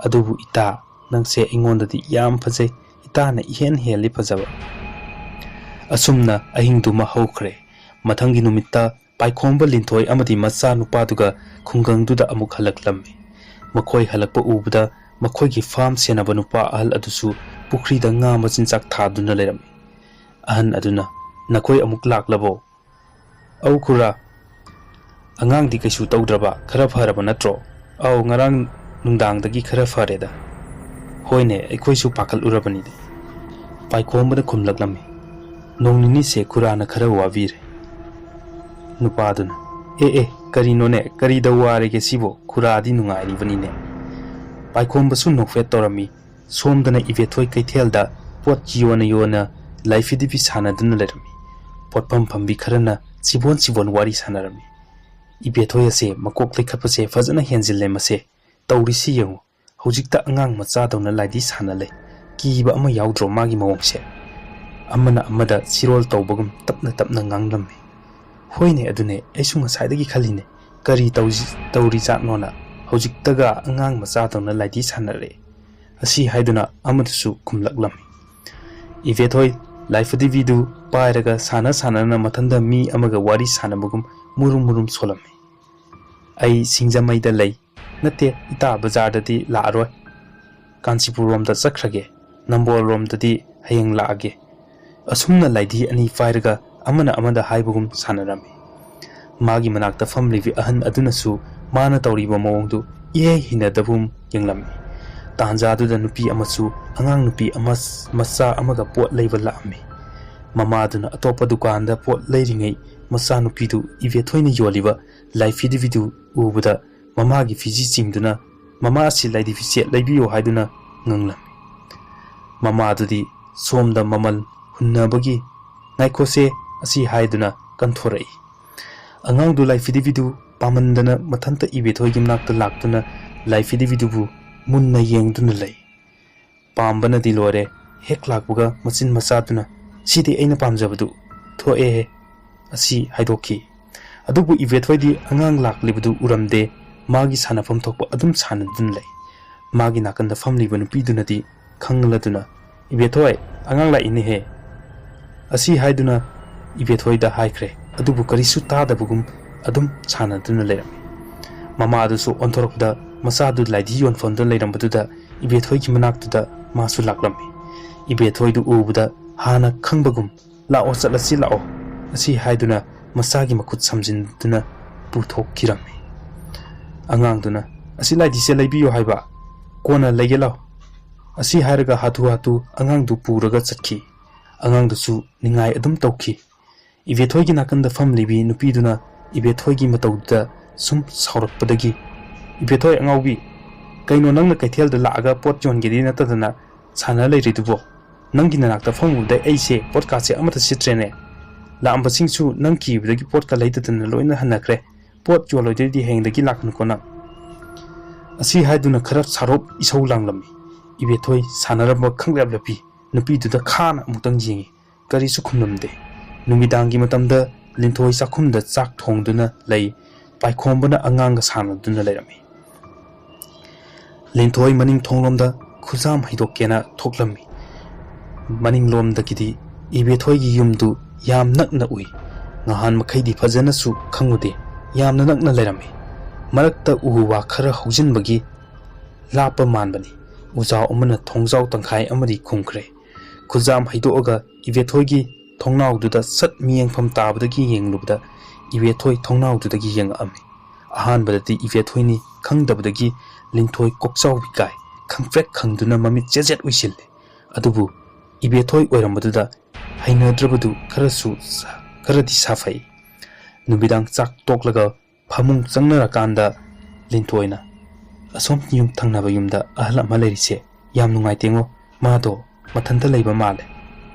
ꯑꯗꯨꯕꯨ ꯏꯇꯥ, ꯅꯪꯁꯦ ꯑꯩꯉꯣꯟꯗꯗꯤ ꯌꯥꯝ ꯐꯖꯩ, ꯏꯇꯥꯅ ꯏꯍꯦꯟ ꯍꯦꯜꯂꯤ ꯐꯖꯕ꯫" ꯑꯁꯨꯝꯅ ꯑꯍꯤꯡꯗꯨꯃ ꯍꯧꯈ꯭ꯔꯦ꯫ ꯃꯊꯪꯒꯤ ꯅꯨꯃꯤꯠꯇ ꯄꯥꯏꯈꯣꯝꯕ ꯂꯤꯟꯊꯣꯏ ꯑꯃꯗꯤ ꯃꯆꯥ ꯅꯨꯄꯥꯗꯨꯒ ꯈꯨꯡꯒꯪꯗꯨꯗ ꯑꯃꯨꯛ ꯍꯜꯂꯛꯂꯝꯃꯤ꯫ ꯃꯈꯣꯏ ꯍꯜꯂꯛꯄ ꯎꯕꯗ ꯃꯈꯣꯏꯒꯤ ꯐꯥꯝ ꯁꯦꯟꯅꯕ ꯅꯨꯄꯥ ꯑꯍꯜ ꯑꯗꯨꯁꯨ ꯄꯨꯈ꯭ꯔꯤꯗ ꯉꯥ ꯃꯆꯤꯟꯖꯥꯛ ꯊꯥꯗꯨꯅ ꯂꯩꯔꯝꯃꯤ꯫ ꯑꯍꯟ ꯑꯗꯨꯅ, "ꯅꯈꯣꯏ ꯑꯃꯨꯛ ꯂꯥꯛꯂꯕꯣ?" "ꯑꯧ ꯈꯨꯔꯥ, "ꯑꯉꯥꯡꯗꯤ ꯀꯩꯁꯨ ꯇꯧꯗ꯭ꯔꯕ, ꯈꯔ ꯐꯔꯕ ꯅꯠꯇ꯭ꯔꯣ?" "ꯑꯧ, ꯉꯔꯥꯡ ꯅꯨꯡꯗꯥꯡꯗꯒꯤ ꯈꯔ ꯐꯔꯦꯗ꯫" "ꯍꯣꯏꯅꯦ, ꯑꯩꯈꯣꯏꯁꯨ ꯄꯥꯈꯠꯂꯨꯔꯕꯅꯤꯅꯦ꯫" ꯄꯥꯏꯈꯣꯝꯕꯅ ꯈꯨꯝꯂꯛꯂꯝꯃꯤ, "ꯅꯣꯡ ꯅꯤꯅꯤꯁꯦ ꯈꯨꯔꯥꯅ ꯈꯔ ꯋꯥꯕꯤꯔꯦ꯫" ꯅꯨꯄꯥꯗꯨꯅ, "ꯑꯦ ꯑꯦ, ꯀꯔꯤꯅꯣꯅꯦ, ꯀꯔꯤꯗ ꯋꯥꯔꯒꯦ ꯁꯤꯕꯣ? ꯈꯨꯔꯥꯗꯤ ꯅꯨꯡꯉꯥꯏꯔꯤꯕꯅꯤꯅꯦ꯫" ꯄꯥꯏꯈꯣꯝꯕꯁꯨ ꯅꯣꯛꯐꯦꯠ ꯇꯧꯔꯝꯃꯤ꯫ ꯁꯣꯝꯗꯅ ꯏꯕꯦꯊꯣꯏ ꯀꯩꯊꯦꯜꯗ ꯄꯣꯠ ꯌꯣꯟꯅ ꯌꯣꯟꯅ ꯂꯥꯏꯐꯤꯗꯤꯕꯤ ꯁꯥꯟꯅꯗꯨꯅ ꯂꯩꯔꯝꯃꯤ꯫ ꯄꯣꯠꯐꯝ ꯐꯝꯕꯤ ꯈꯔꯅ ꯆꯤꯕꯣꯟ ꯆꯤꯕꯣꯟ ꯋꯥꯔꯤ ꯁꯥꯟꯅꯔꯝꯃꯤ꯫ "ꯏꯕꯦꯊꯣꯏ ꯑꯁꯦ ꯃꯀꯣꯛ ꯂꯩꯈꯠꯄꯁꯦ ꯐꯖꯅ ꯍꯦꯟꯖꯤꯜꯂꯦ ꯃꯁꯦ꯫ ꯇꯧꯔꯤꯁꯤ ꯌꯦꯡꯉꯨ, ꯍꯧꯖꯤꯛꯇ ꯑꯉꯥꯡ ꯃꯆꯥꯗꯧꯅ ꯂꯥꯏꯗꯤ ꯁꯥꯟꯅ ꯂꯩ꯫ ꯀꯤꯕ ꯑꯃ ꯌꯥꯎꯗ꯭ꯔꯣ ꯃꯥꯒꯤ ꯃꯑꯣꯡꯁꯦ?" ꯑꯃꯅ ꯑꯃꯗ ꯁꯤꯔꯣꯜ ꯇꯧꯕꯒꯨꯝ ꯇꯞꯅ ꯇꯞꯅ ꯉꯥꯡꯂꯝꯃꯤ꯫ "ꯍꯣꯏꯅꯦ, ꯑꯗꯨꯅꯦ ꯑꯩꯁꯨ ꯉꯁꯥꯏꯗꯒꯤ ꯈꯜꯂꯤꯅꯦ, ꯀꯔꯤ ꯇꯧꯖꯤ-, ꯇꯧꯔꯤꯖꯥꯠꯅꯣꯅ꯫ ꯍꯧꯖꯤꯛꯇꯒ ꯑꯉꯥꯡ ꯃꯆꯥꯗꯧꯅ ꯂꯥꯏꯗꯤ ꯁꯥꯟꯅꯔꯦ꯫" ꯑꯁꯤ ꯍꯥꯏꯗꯨꯅ ꯑꯃꯗꯨꯁꯨ ꯈꯨꯝꯂꯛꯂꯝꯃꯤ꯫ ꯏꯕꯦꯊꯣꯏ ꯂꯥꯏꯐꯗꯤꯕꯤꯗꯨ ꯄꯥꯏꯔꯒ ꯁꯥꯟꯅ ꯁꯥꯟꯅꯅ ꯃꯊꯟꯗ ꯃꯤ ꯑꯃꯒ ꯋꯥꯔꯤ ꯁꯥꯟꯅꯕꯒꯨꯝ ꯃꯨꯔꯨꯝ ꯃꯨꯔꯨꯝ ꯁꯣꯜꯂꯝꯃꯤ꯫ "ꯑꯩ ꯁꯤꯡꯖꯃꯩꯗ ꯂꯩ꯫ ꯅꯠꯇꯦ, ꯏꯇꯥ ꯕꯖꯥꯔꯗꯗꯤ ꯂꯥꯛꯑꯔꯣꯏ꯫ ꯀꯥꯟꯆꯤꯄꯨꯔꯔꯣꯝꯗ ꯆꯠꯈ꯭ꯔꯒꯦ꯫ ꯅꯝꯕꯣꯜꯔꯣꯝꯗꯗꯤ ꯍꯌꯦꯡ ꯂꯥꯛꯑꯒꯦ꯫" ꯑꯁꯨꯝꯅ ꯂꯥꯏꯙꯤ ꯑꯅꯤ ꯄꯥꯏꯔꯒ ꯑꯃꯅ ꯑꯃꯗ ꯍꯥꯏꯕꯒꯨꯝ ꯁꯥꯟꯅꯔꯝꯃꯤ꯫ ꯃꯥꯒꯤ ꯃꯅꯥꯛꯇ ꯐꯝꯂꯤꯕꯤ ꯑꯍꯟ ꯑꯗꯨꯅꯁꯨ ꯃꯥꯅ ꯇꯧꯔꯤꯕ ꯃꯑꯣꯡꯗꯨ ꯏꯍꯩ ꯍꯩꯅꯗꯕꯒꯨꯝ ꯌꯦꯡꯂꯝꯃꯤ꯫ ꯇꯥꯟꯖꯥꯗꯨꯗ ꯅꯨꯄꯤ ꯑꯃꯁꯨ ꯑꯉꯥꯡ ꯅꯨꯄꯤ ꯑꯃ, ꯃꯆꯥ ꯑꯃꯒ ꯄꯣꯠ ꯂꯩꯕ ꯂꯥꯛꯑꯝꯃꯤ꯫ ꯃꯃꯥꯗꯨꯅ ꯑꯇꯣꯞꯄ ꯗꯨꯀꯥꯟꯗ ꯄꯣꯠ ꯂꯩꯔꯤꯉꯩ ꯃꯆꯥꯅꯨꯄꯤꯗꯨ ꯏꯕꯦꯊꯣꯏꯅ ꯌꯣꯜꯂꯤꯕ ꯂꯥꯏꯐꯤꯗꯤꯕꯤꯗꯨ ꯎꯕꯗ ꯃꯃꯥꯒꯤ ꯐꯤꯖꯤ ꯆꯤꯡꯗꯨꯅ, "ꯃꯃꯥ, ꯑꯁꯤ ꯂꯥꯏꯗꯤ ꯐꯤꯁꯦꯠ ꯂꯩꯕꯤꯌꯨ" ꯍꯥꯏꯗꯨꯅ ꯉꯪꯂꯝꯃꯤ꯫ ꯃꯃꯥꯗꯨꯗꯤ ꯁꯣꯝꯗ ꯃꯃꯜ ꯍꯨꯟꯅꯕꯒꯤ "ꯉꯥꯏꯈꯣꯁꯦ" ꯑꯁꯤ ꯍꯥꯏꯗꯨꯅ ꯀꯟꯊꯣꯔꯛꯏ꯫ ꯑꯉꯥꯡꯗꯨ ꯂꯥꯏꯐꯤꯗꯤꯕꯤꯗꯨ ꯄꯥꯝꯃꯟꯗꯅ ꯃꯊꯟꯇ ꯏꯕꯦꯊꯣꯏꯒꯤ ꯃꯅꯥꯛꯇ ꯂꯥꯛꯇꯨꯅ ꯂꯥꯏꯐꯤꯗꯤꯕꯤꯗꯨꯕꯨ ꯃꯨꯟꯅ ꯌꯦꯡꯗꯨꯅ ꯂꯩ꯫ ꯄꯥꯝꯕꯅꯗꯤ ꯂꯣꯏꯔꯦ꯫ ꯍꯦꯛ ꯂꯥꯛꯄꯒ ꯃꯆꯤꯟ ꯃꯆꯥꯗꯨꯅ, "ꯁꯤꯗꯤ ꯑꯩꯅ ꯄꯥꯝꯖꯕꯗꯨ ꯊꯣꯛꯑꯦꯍꯦ" ꯑꯁꯤ ꯍꯥꯏꯗꯣꯛꯈꯤ꯫ ꯑꯗꯨꯕꯨ ꯏꯕꯦꯊꯣꯏꯗꯤ ꯑꯉꯥꯡ ꯂꯥꯛꯂꯤꯕꯗꯨ ꯎꯔꯝꯗꯦ꯫ ꯃꯥꯒꯤ ꯁꯥꯟꯅꯐꯝ ꯊꯣꯛꯄ ꯑꯗꯨꯝ ꯁꯥꯟꯅꯗꯨꯅ ꯂꯩ꯫ ꯃꯥꯒꯤ ꯅꯥꯀꯟꯗ ꯐꯝꯂꯤꯕ ꯅꯨꯄꯤꯗꯨꯅꯗꯤ ꯈꯪꯂꯗꯨꯅ, "ꯏꯕꯦꯊꯣꯏ, ꯑꯉꯥꯡ ꯂꯥꯛꯏꯅꯦꯍꯦ" ꯑꯁꯤ ꯍꯥꯏꯗꯨꯅ ꯏꯕꯦꯊꯣꯏꯗ ꯍꯥꯏꯈ꯭ꯔꯦ꯫ ꯑꯗꯨꯕꯨ ꯀꯔꯤꯁꯨ ꯇꯥꯗꯕꯒꯨꯝ ꯑꯗꯨꯝ ꯁꯥꯟꯅꯗꯨꯅ ꯂꯩꯔꯝꯃꯤ꯫ ꯃꯃꯥꯗꯨꯁꯨ ꯑꯣꯟꯊꯣꯔꯛꯄꯗ ꯃꯆꯥꯗꯨ ꯂꯥꯏꯙꯤ ꯌꯣꯟꯐꯝꯗ ꯂꯩꯔꯝꯕꯗꯨꯗ ꯏꯕꯦꯊꯣꯏꯒꯤ ꯃꯅꯥꯛꯇꯨꯗ ꯃꯥꯁꯨ ꯂꯥꯛꯂꯝꯃꯤ꯫ ꯏꯕꯦꯊꯣꯏꯗꯨ ꯎꯕꯗ ꯍꯥꯟꯅ ꯈꯪꯕꯒꯨꯝ, "ꯂꯥꯛꯑꯣ, ꯆꯠꯂꯁꯤ ꯂꯥꯛꯑꯣ" ꯑꯁꯤ ꯍꯥꯏꯗꯨꯅ ꯃꯆꯥꯒꯤ ꯃꯈꯨꯠ ꯁꯝꯖꯤꯟꯗꯨꯅ ꯄꯨꯊꯣꯛꯈꯤꯔꯝꯃꯤ꯫ ꯑꯉꯥꯡꯗꯨꯅ, "ꯑꯁꯤ ꯂꯥꯏꯙꯤꯁꯦ ꯂꯩꯕꯤꯌꯨ ꯍꯥꯏꯕ, ꯀꯣꯟꯅ ꯂꯩꯒꯦ ꯂꯥꯎ"꯫ ꯑꯁꯤ ꯍꯥꯏꯔꯒ ꯍꯥꯊꯨ ꯍꯥꯊꯨ ꯑꯉꯥꯡꯗꯨ ꯄꯨꯔꯒ ꯆꯠꯈꯤ꯫ ꯑꯉꯥꯡꯗꯨꯁꯨ ꯅꯤꯡꯉꯥꯏ ꯑꯗꯨꯝ ꯇꯧꯈꯤ꯫ ꯏꯕꯦꯊꯣꯏꯒꯤ ꯅꯥꯀꯟꯗ ꯐꯝꯂꯤꯕꯤ ꯅꯨꯄꯤꯗꯨꯅ ꯏꯕꯦꯊꯣꯏꯒꯤ ꯃꯇꯧꯗꯨꯗ ꯁꯨꯝ ꯁꯥꯎꯔꯛꯄꯗꯒꯤ, "ꯏꯕꯦꯊꯣꯏ ꯑꯉꯥꯎꯕꯤ, ꯀꯩꯅꯣ ꯅꯪꯅ ꯀꯩꯊꯦꯜꯗ ꯂꯥꯛꯑꯒ ꯄꯣꯠ ꯌꯣꯟꯒꯦꯗꯤ ꯅꯠꯇꯗꯅ ꯁꯥꯟꯅ ꯂꯩꯔꯤꯗꯨꯕꯣ? ꯅꯪꯒꯤ ꯅꯅꯥꯛꯇ ꯐꯝꯃꯨꯕꯗꯩ ꯑꯩꯁꯦ ꯄꯣꯠꯀꯥꯁꯦ ꯑꯃꯠꯇ ꯁꯤꯠꯇ꯭ꯔꯦꯅꯦ꯫ ꯂꯥꯛꯑꯝꯕꯁꯤꯡꯁꯨ ꯅꯪ ꯀꯤꯕꯗꯒꯤ ꯄꯣꯠꯀ ꯂꯩꯗꯗꯅ ꯂꯣꯏꯅ ꯍꯟꯅꯈ꯭ꯔꯦ꯫ ꯄꯣꯠ ꯌꯣꯜꯂꯣꯏꯗꯣꯏꯗꯤ ꯍꯌꯦꯡꯗꯒꯤ ꯂꯥꯛꯀꯅꯨꯀꯣ ꯅꯪ"꯫ ꯑꯁꯤ ꯍꯥꯏꯗꯨꯅ ꯈꯔ ꯁꯥꯔꯣꯞ ꯏꯁꯧ ꯂꯥꯡꯂꯝꯃꯤ꯫ ꯏꯕꯦꯊꯣꯏ ꯁꯥꯟꯅꯔꯝꯕ ꯈꯪꯂꯦꯞ ꯂꯦꯞꯄꯤ꯫ ꯅꯨꯄꯤꯗꯨꯗ ꯈꯥꯅ ꯑꯃꯨꯛꯇꯪ ꯌꯦꯡꯉꯤ꯫ ꯀꯔꯤꯁꯨ ꯈꯨꯝꯂꯝꯗꯦ꯫ ꯅꯨꯃꯤꯗꯥꯡꯒꯤ ꯃꯇꯝꯗ ꯂꯤꯟꯊꯣꯏ ꯆꯥꯛꯈꯨꯝꯗ ꯆꯥꯛ ꯊꯣꯡꯗꯨꯅ ꯂꯩ꯫ ꯄꯥꯏꯈꯣꯝꯕꯅ ꯑꯉꯥꯡꯒ ꯁꯥꯟꯅꯗꯨꯅ ꯂꯩꯔꯝꯃꯤ꯫ ꯂꯤꯟꯊꯣꯏ ꯃꯅꯤꯡ ꯊꯣꯡꯂꯣꯝꯗ ꯈꯨꯖꯥꯝ ꯍꯩꯗꯣꯛꯀꯦꯅ ꯊꯣꯛꯂꯝꯃꯤ꯫ ꯃꯅꯤꯡꯂꯣꯝꯗꯒꯤꯗꯤ ꯏꯕꯦꯊꯣꯏꯒꯤ ꯌꯨꯝꯗꯨ ꯌꯥꯝ ꯅꯛꯅ ꯎꯏ꯫ ꯉꯍꯥꯟ ꯃꯈꯩꯗꯤ ꯐꯖꯅꯁꯨ ꯈꯪꯉꯨꯗꯦ꯫ ꯌꯥꯝꯅ ꯅꯛꯅ ꯂꯩꯔꯝꯃꯤ꯫ ꯃꯔꯛꯇ ꯎ ꯋꯥ ꯈꯔ ꯍꯧꯖꯤꯟꯕꯒꯤ ꯂꯥꯞꯄ ꯃꯥꯟꯕꯅꯤ꯫ ꯎꯖꯥꯎ ꯑꯃꯅ ꯊꯣꯡꯖꯥꯎ ꯇꯪꯈꯥꯏ ꯑꯃꯗꯤ ꯈꯨꯝꯈ꯭ꯔꯦ꯫ ꯈꯨꯖꯥꯝ ꯍꯩꯗꯣꯛꯑꯒ ꯏꯕꯦꯊꯣꯏꯒꯤ ꯊꯣꯡꯅꯥꯎꯗꯨꯗ ꯁꯠ ꯃꯤꯠꯌꯦꯡꯐꯝ ꯇꯥꯕꯗꯒꯤ ꯌꯦꯡꯂꯨꯕꯗ ꯏꯕꯦꯊꯣꯏ ꯊꯣꯡꯅꯥꯎꯗꯨꯗꯒꯤ ꯌꯦꯡꯉꯛꯑꯝꯃꯤ꯫ ꯑꯍꯥꯟꯕꯗꯗꯤ ꯏꯕꯦꯊꯣꯏꯅꯤ ꯈꯪꯗꯕꯗꯒꯤ ꯂꯤꯟꯊꯣꯏ ꯀꯣꯛꯆꯥꯎꯕꯤ ꯀꯥꯏ ꯈꯪꯄ꯭ꯔꯦꯛ ꯈꯪꯗꯨꯅ ꯃꯃꯤꯠ ꯆꯦꯖꯦꯠ ꯎꯏꯁꯤꯜꯂꯦ꯫ ꯑꯗꯨꯕꯨ ꯏꯕꯦꯊꯣꯏ ꯑꯣꯏꯔꯝꯕꯗꯨꯗ ꯍꯩꯅꯗ꯭ꯔꯕꯗꯨ ꯈꯔꯁꯨ ꯁꯥ-, ꯈꯔꯗꯤ ꯁꯥꯐꯩ꯫ ꯅꯨꯃꯤꯗꯥꯡ ꯆꯥꯛ ꯇꯣꯛꯂꯒ ꯐꯃꯨꯡ ꯆꯪꯅꯔꯀꯥꯟꯗ ꯂꯤꯟꯊꯣꯏꯅ, "ꯑꯁꯣꯝ ꯌꯨꯝ ꯊꯪꯅꯕ ꯌꯨꯝꯗ ꯑꯍꯜ ꯑꯃ ꯂꯩꯔꯤꯁꯦ ꯌꯥꯝ ꯅꯨꯡꯉꯥꯏꯇꯦꯉꯣ, ꯃꯥꯗꯣ ꯃꯊꯟꯇ ꯂꯩꯕ ꯃꯥꯜꯂꯦ꯫